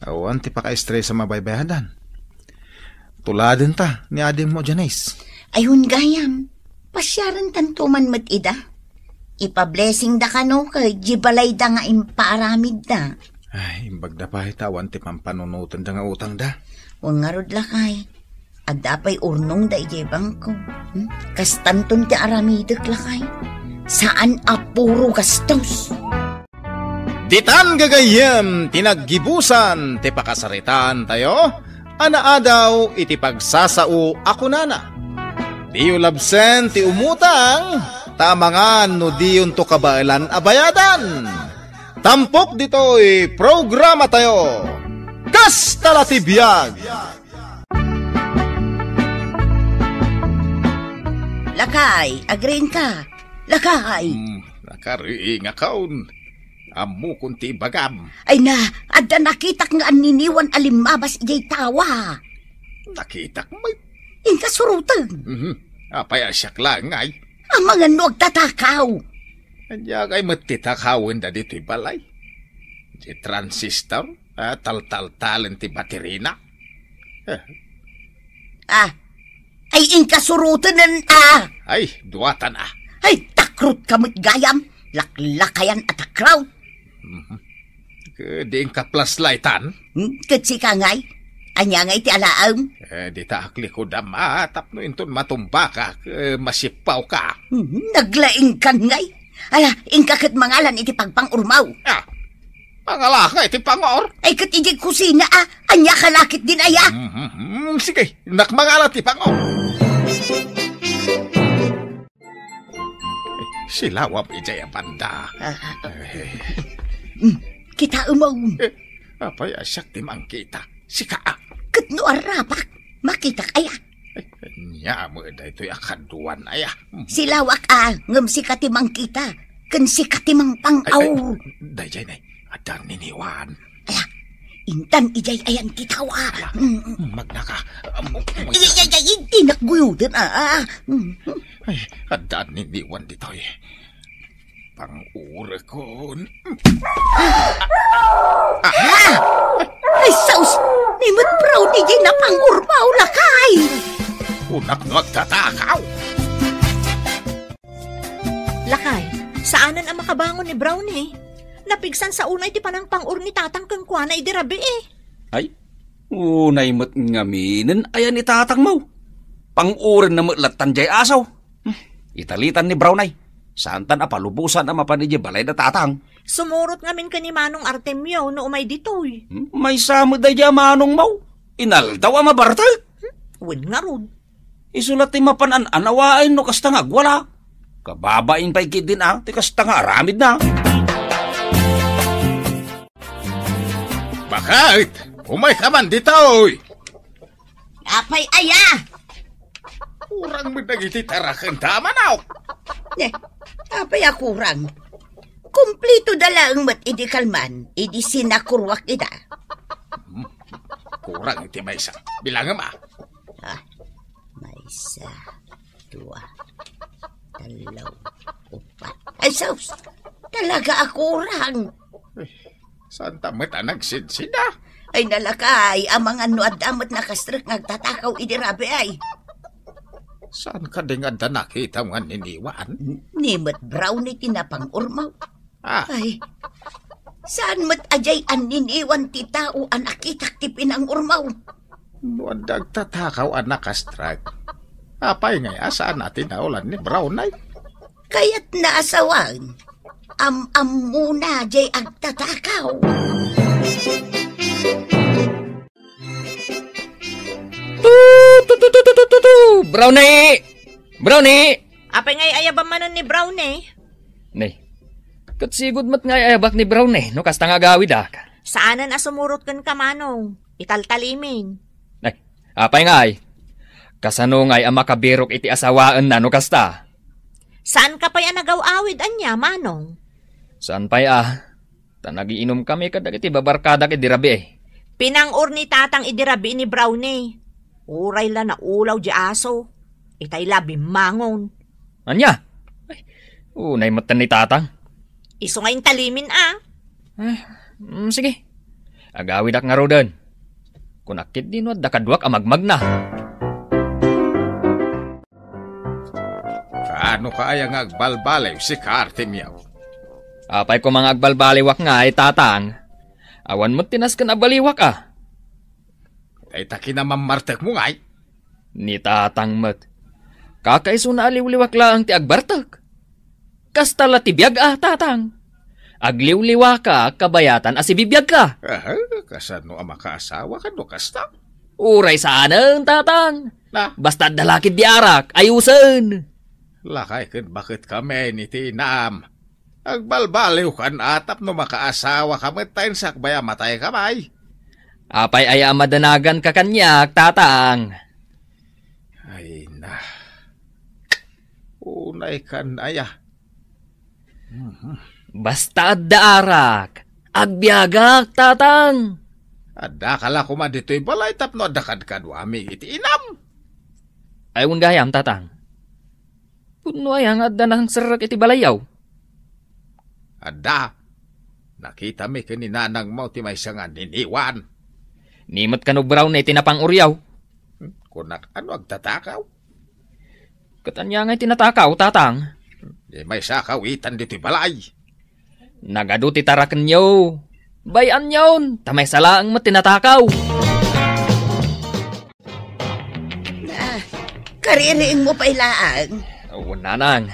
Awan ti pakaestresa a mabaybayadan. Tuladenta ni adingmo, Janice. Ay, wen gayam. Pasiarentanto man met ida. Ipablessingda kano ket diay balayda nga impaaramidda. Ay, imbagda pay ta awan ti pampanunotenda nga utangda. Wen ngarud, lakay. Adda pay urnongda idiay bangko. Hmm? Kastanton ti aramidek, lakay. Saan a puro gastos. Ditan gagayyem ti naggibusan ti pakasaritaantayo a naadaw iti pagsasao a kunana, "Diyo labsen ti umutang, ta amangan no diyonto kabaelan a bayadan." Tampok ditoy programatayo, Kasta la ti Biag. Lakay, agriingka. Lakay. Hmm, nakariingakon. Ammokon ti ibagam. Ay na, adda nakitak nga anniniwan a limmabas idiay tawa. Nakitak met. Inka suroten. Mhm. Apay a siak laeng ngay? Amangan no agtatakaw. Ania ngay met ti takawenda ditoy balay? Ti transistor? Ah, taltaltalen ti baterina? Eh. Ah, ay inka surotenen, ah! Ay, duatan, ah. Ay, takrotka met gayam. Laklakayan a takraw. Mhm. Ket di inka flashlightan? Hmm, ket sika ngay? Ania ngay ti alaem? Eh, dita aklikudan, ah, tapno inton matumbaka, eh, masippawka. Hmm, naglaingkan ngay? Ala, inka ket mangalan iti pagpang-ormaw. Ah, mangalaka iti pangor? Ay, ket idiay kusina, ah. Ania ka lakit din, aya? Mm, mm, mm, sige, innak mangala ti pangor. Silawam idiay a banda. Ah, ah, ah. Eh. Mm, kitaem, oh. Eh, apay a siak ti mangkita? Sika, ah. Ket no arrapak, makitak aya? Ay, ania met daytoy a kaduan aya? Silawak, ah, ngem sika ti mangkita, ken sika ti mangpang-aw. Ay, ay, daydiay nay, adda niniwan. Ala, Intan idiay ayan ti tao, a. Mm. Magnaka. Ay, ay, ay, ay, di nakguyuden, a. Mm. Ay, adda niniwan ditoy. Pang-urekon. Ah! Ay, sus! Ni met Brownie diay napang-urmaw, lakay! Kunak no agtatakaw. Lakay, saanen a makabangon ni Brownie. Napigsan sa unay ti panangpang-ur ni Tatang kenkuana idi rabii. Ay, unay met ngaminen ayan ni Tatang, maw. Pang-urenna met lattan diay aso. Hmm, italitan ni Brownie. Saantan a palubosan a mapan idiay balay da Tatang. Sumurot ngamin ken ni Manong Artemio no umay ditoy. Hmm, maysa met daydiay a manong, maw. Inaldaw a mabartek. Hmm, wen ngarud. Isu la ti mapan an-anawaen no kasta nga agwala. Kababain pay ketdin a ti kasta nga aramidna. Bakit? Umayka man ditoy! Apay aya? Kurang met dagiti tarakenta a manok. Ne, apay a kurang? Kumplito da laeng met idi kalman, idi sinakurwak ida. Hmm. Kurang iti maysa. Bilangem a. Ah, maysa, dua, tallo, upat. Ay, sus! Talaga a kurang. Saanta met a nagsidsida? Ay, nalakay, amangan no adda met nakastrek nga agtatakaw idi rabii ay. Saan kadi nga adda nakitam nga niniwan? N-, ni met Brownie ti napang-urmaw. Ah. Ay, saan met a diay anniniwan ti tao a nakitak ti pinang-urmaw? No adda agtatakaw a nakastrek, apay ngay a saan a tinaolan ni Brownie? Kayatna a sawen, am-ammona diay agtatakaw. Tu, tu, tu, tu, tu, tu, tu, tu! Brownie! Brownie! Apay ngay ayabam manen ni Brownie? Nay, ket sigud met nga ayabak ni Brownie no kasta nga agawidak. Saanen a sumurot kenka, Manong. Italtalimin. Nay, apay ngay? Kasano ngay a makabirok iti asawaenna no kasta? Saan ka pay a nagaw-awid ania, Manong? Saan pay a? Ta nagiinumkami kadagiti babarkadak idi rabii. Pinang-ur ni Tatang idi rabii ni Brownie. Uray la naulaw di aso. Itay la bimmangon. Ania? Ay, unay metten ni Tatang. Isu nga intalimin a. Eh, mm, sige. Agawidak ngaruden. Kunak ketdi no adda kaduak a magmagna. Kaano ka aya nga agbalbaliw, sika, Artemio? Apay koma nga agbalbaliwak ngay, Tatang? Awan met ti nasken a baliwak a. Dayta kinamammartekmo ngay? Ni Tatang met. Kakaisuna a liwliwak laeng ti agbartek. Kasta la ti biag a, Tatang. Agliwliwaka kabayatan a sibibiagka. Aha, kasano a makaasawa ken no kasta? Uray saanen, Tatang. Na? Basta adda la ketdi arak, ayusen. Lakay ken baket kami ni ti inam. Agbalbaliwkan a tapno makaasawa ka met ta insakbay a matay ka may. Apay aya a madanagan ka kaniak, Tatang? Ay na. Unay kan aya. Mhm. Basta adda arak, agbiagak, Tatang. Adda ka la koma ditoy balay tapno adda kadkaduami iti inam. Ay, wen gayam, Tatang. Pudno aya nga adda nangserrek iti balayyo? Adda. Nakitami ken ni nanangmo ti maysa nga niniwan. Ni met kano Brownie ti napang-uryo? Hmm, kunak, ano agtatakaw? Ket ania ngay ti natakaw, Tatang? Di maysa a kawitan ditoy balay. Nagadu ti tarakenyo. Bay-anyon, ta maysa laeng met ti natakaw. Ah, kaririingmo pay laeng. Awan, nanang.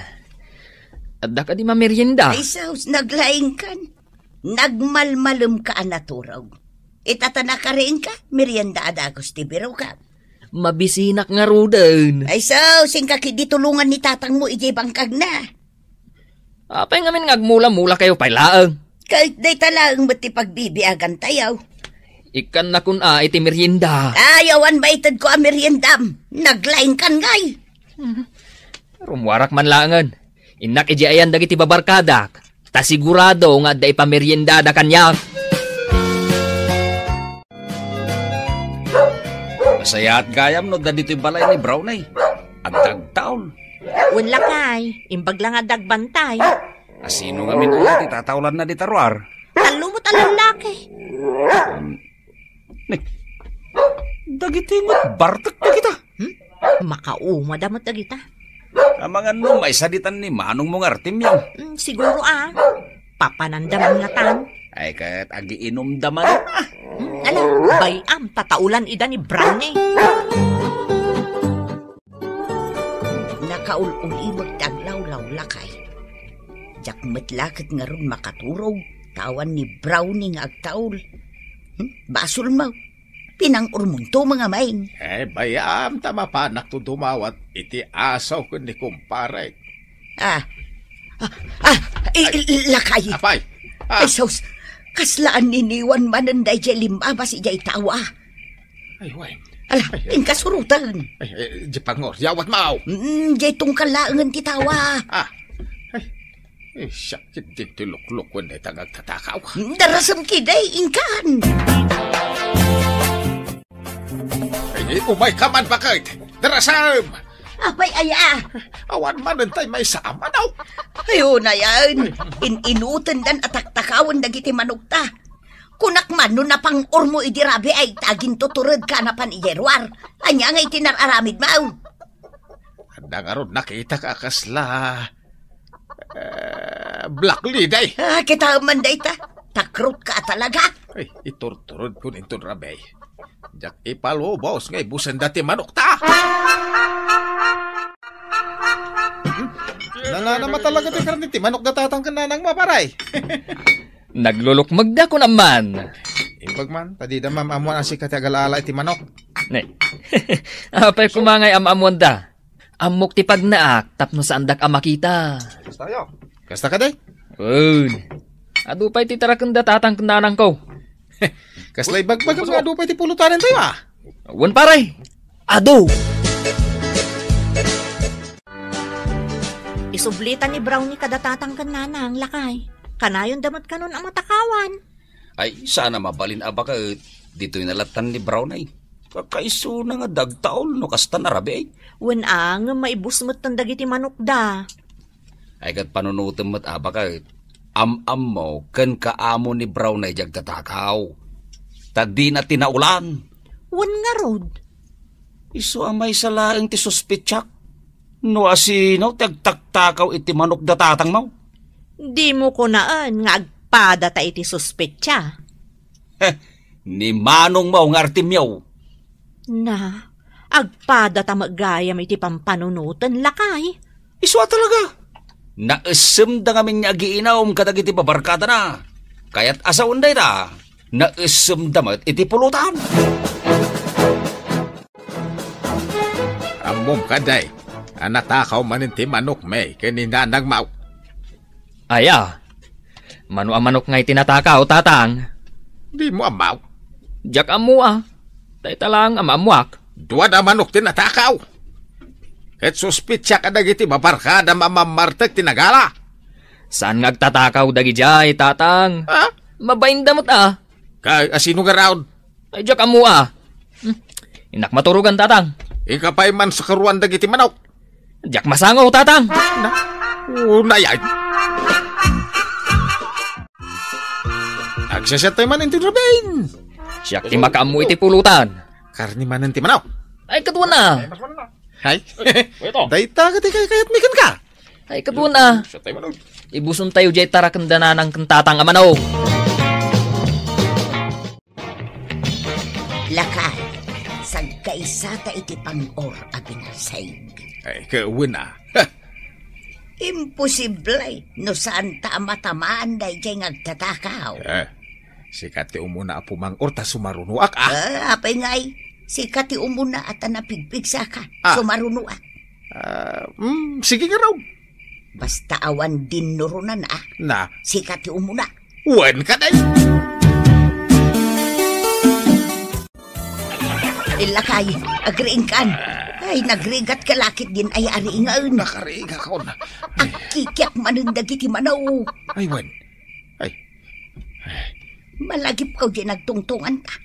Adda kadi mamerienda? Ay, sus, naglaingkan. Nagmalmalemka a naturog. Ita ta nakariingka, merienda a dagus ti birokam. Mabisinak ngaruden. Ay, sus, inka ketdi tulongan ni tatangmo idiay bangkagna. Apay ngamin nga agmula-mulakayo pay laeng? Ket dayta laeng met ti pagbibiagantayo. Ikkannakon a iti merienda. Ay, awan maitedko a meriendam. Naglaingkan ngay. Rummuarak man laengen. Innak idiay ayan dagiti babarkadak. Ta sigurado nga adda ipameriendada kaniak. Sayaat gayam no adda ditoy balay ni Brownie. Adda agtaol. Wen, lakay, imbag la nga adda agbantay. Asino ngamin aya ti tataolanna dita ruar? Tallo met a lallaki. Hmm. Ni, dagiti met bartek dagita. Hmm? Makaumada met dagita. Amangan no maisaditan ni manongmo nga artimiaw. Hmm, siguro, ah. Papananda man ngatan. Ay, ket agiinumda man. Hmm, ala, bay-am, tataolan ida ni Brownie. Nakaul-ulimek ti aglawlaw, lakay. Diak met la ket ngarud makaturog ta awan ni Brownie nga agtaol. Hmm? Basolmo. Pinang-ormonto, mga maing. Eh, bay-am ta mapanakto dumawat iti asaw ken ni kumparek. Ah. Ah, ah, i-, Ay. i-, lakay. Apay. Ah. Ay, sus. Kasla anniniwan manen daydiay limbabas idiay tawa. Ay, wen. Ala, Ay, ay. Inkasurotan. Ay, ay, di pangor, yawat mao. Mm, diay tungkal laengen ti tawa. Ah. Ay. Eh, siak, ket din ti lukluk wen dayta nga agtatakaw. Mm, darasem kidi, inkan. Ay, umay ka man, baket. Darasem! Apay aya? Awan manen tay maysa a manok. Ay, unayen. In-inutendan a taktakawen dagiti manokta. Kunak man no napang-ormo idi rabii ta agintuturedka a napan idiay ruar. Ania ngay ti nar-aramidmo? Adda ngarud nakitak a kasla, eh, black lady. Ah, kitaem man dayta. Takrotka a talaga. Ay, iturturedkon inton rabii. Diak ipalubos nga ibusenda ti manokta. Nananama talaga ti karne ti manok da tatang ken nanangmo, pare. Naglulukmegda kunam man. Imbag man, ta dida maam-ammoan a sika ti agalaala iti manok. Ne. Apay koma ngay am-ammoanda? Ammok ti pagnaak tapno saandak a makita. Kasta kadi? Wen. Adu pay ti tarakenda tatang ken nanangko. Kasla ibagbagam nga adu pay ti pulutanentayo, a? Wen, pare. Adu. Isublitan ni Brownie kada tatang ken nanang, lakay. Kanayonda met kanon a matakawan. Ay, saan a mabalin a baket. Ditoy nalatan ni Brownie. Kakaisuna nga dagtaol no kasta a rabii. Wen a, ngem maibus metten dagiti manokda. Ay, ket panunotem met a baket. Am-ammo ken kaamo ni Brownie diay agtatakaw. Ta dina tinaolan. Wen ngarud. Isu a maysa laeng ti suspetsak. No asino ti agtaktakaw iti manokda tatangmo? Dimo kunaen nga agpadata iti suspetsa. Heh, ni manongmo nga artimiaw. Na, agpadata met gayam iti pampanunoten, lakay. Isu a talaga. Naessemda ngamin nga agiinum kadagiti babarkadana. Kayat a sawen dayta, naessemda met iti pulutan. Ammom kadi a natakaw manen ti manokmi ken ni nanangmo? Aya, mano a manok ngay ti natakaw, tatang? Dimo ammo? Diak ammo a. Dayta laeng a maammoak. Dua a manok ti natakaw. Ket suspetsak a dagiti babarkada a mammartek ti nagala. Saan nga agtatakaw dagidiay, tatang? Ha? Mabainda met a. Kay asino ngarud? Ay, diak ammo a. Hmm. Innak maturogan, tatang. Inka pay man sakaruan dagiti manok. Diak masango, tatang. Na, unay ay. Agsisiatay man inti rabii. Siak ti makaammo iti pulutan. Karne manen ti manok. Ay, ket wen a. Ay. Ito. Dayta ket kaykayatmi kenka. Ay, ket wen a. Siatay manok. Ibusontayo diay tarakenda nanang ken tatang a manok. Lakay, sagkaysata iti pang-or a binarseg. Ay, ket wen a. Ha! Imposible no saanta a matamaan daydiay nga agtatakaw. Eh, sika ti umuna a pumang-or ta sumarunoak, a. Ah, apay ngay, sika ti umuna a ta napigpigsaka, a, sumarunoak. Ah, mm, sige ngarud. Basta awan dinnuronan, a. Na? Sika ti umuna. Wen kadi. Lakay, agriingkan. Ay, nagrigat ka lakit din ay ariingen. Nakariingakon. Agkikiak manen dagiti manok. Ay, wen. Ay. Malagipkaw diay nagtungtunganta.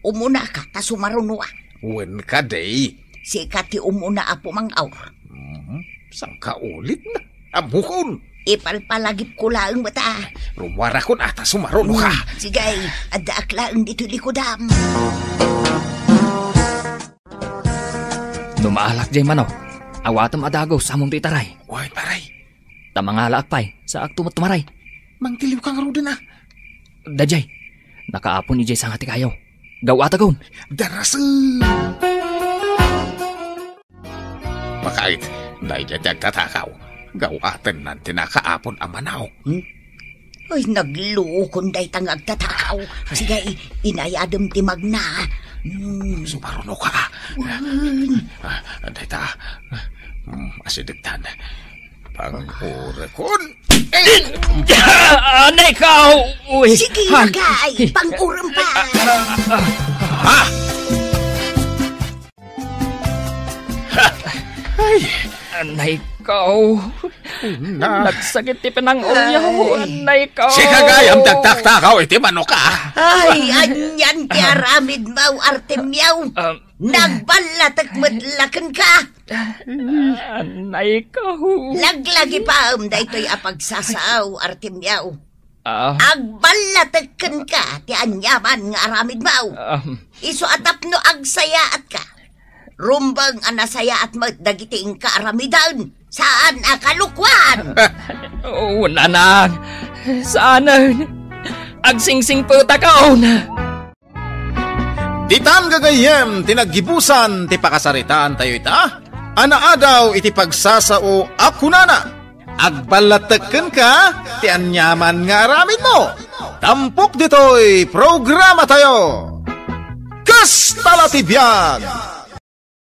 Umunaka ta sumarunoak. Wen kadi? Sika ti umuna, Apo Mangaur. Hmm, sangkaulit na. Ammokon. Ipalpalagipko laeng met a. Rummuarakon a ta sumarunoka. Hmm, sige, addaak laeng ditoy likodam. No maalak jay manok, awatem a dagus ammom ti itaray. Wen, paray. Ta mangalaak pay, saakto met tumaray. Mangtiliwka ngaruden a. Dayjay, nakaapon idiay sanga ti kayo. Gaw-atagon. Darasem! Bakait, dayjay ti agtatakaw. Gaw-atennan ti nakaapon a manok. Hmm? Ay, naglukon dayta nga agtatakaw. Sige, i-, inayadem ti magna. Hmm. Sumarunoka. Wen. Ah, dayta. Hmm, asidegtan. Pangurekon. Eh! Anay ka! Uy! Sige, ha? Lagay, pang-urem pa. Ha? Ay! Anay ka! Na. Nagsakit ti pinang-uryaw. Ay. Anay ka! Sika gayam ti agtaktakaw iti manok a. Ay, anian ti aramidmo, Artemio. Um, Nagballatek met la kenka. Anay ka. Laglagipem daytoy a pagsasao, Artemio. Ah. Agballatek kenka ti aniaman nga aramidmo. Ah. Isu a tapno agsayaatka. Rumbeng a nasayaat met dagiti inka aramiden. Saan a kalokuan. Oh, nanang. Saanen. Agsingsingpetakon. Ditan gagayyem ti naggibusan ti pakasaritaantayo ita a naadaw iti pagsasao a kunana, "Agballatek kenka ti aniaman nga aramidmo." Tampok ditoy programatayo. Kasta la ti biag!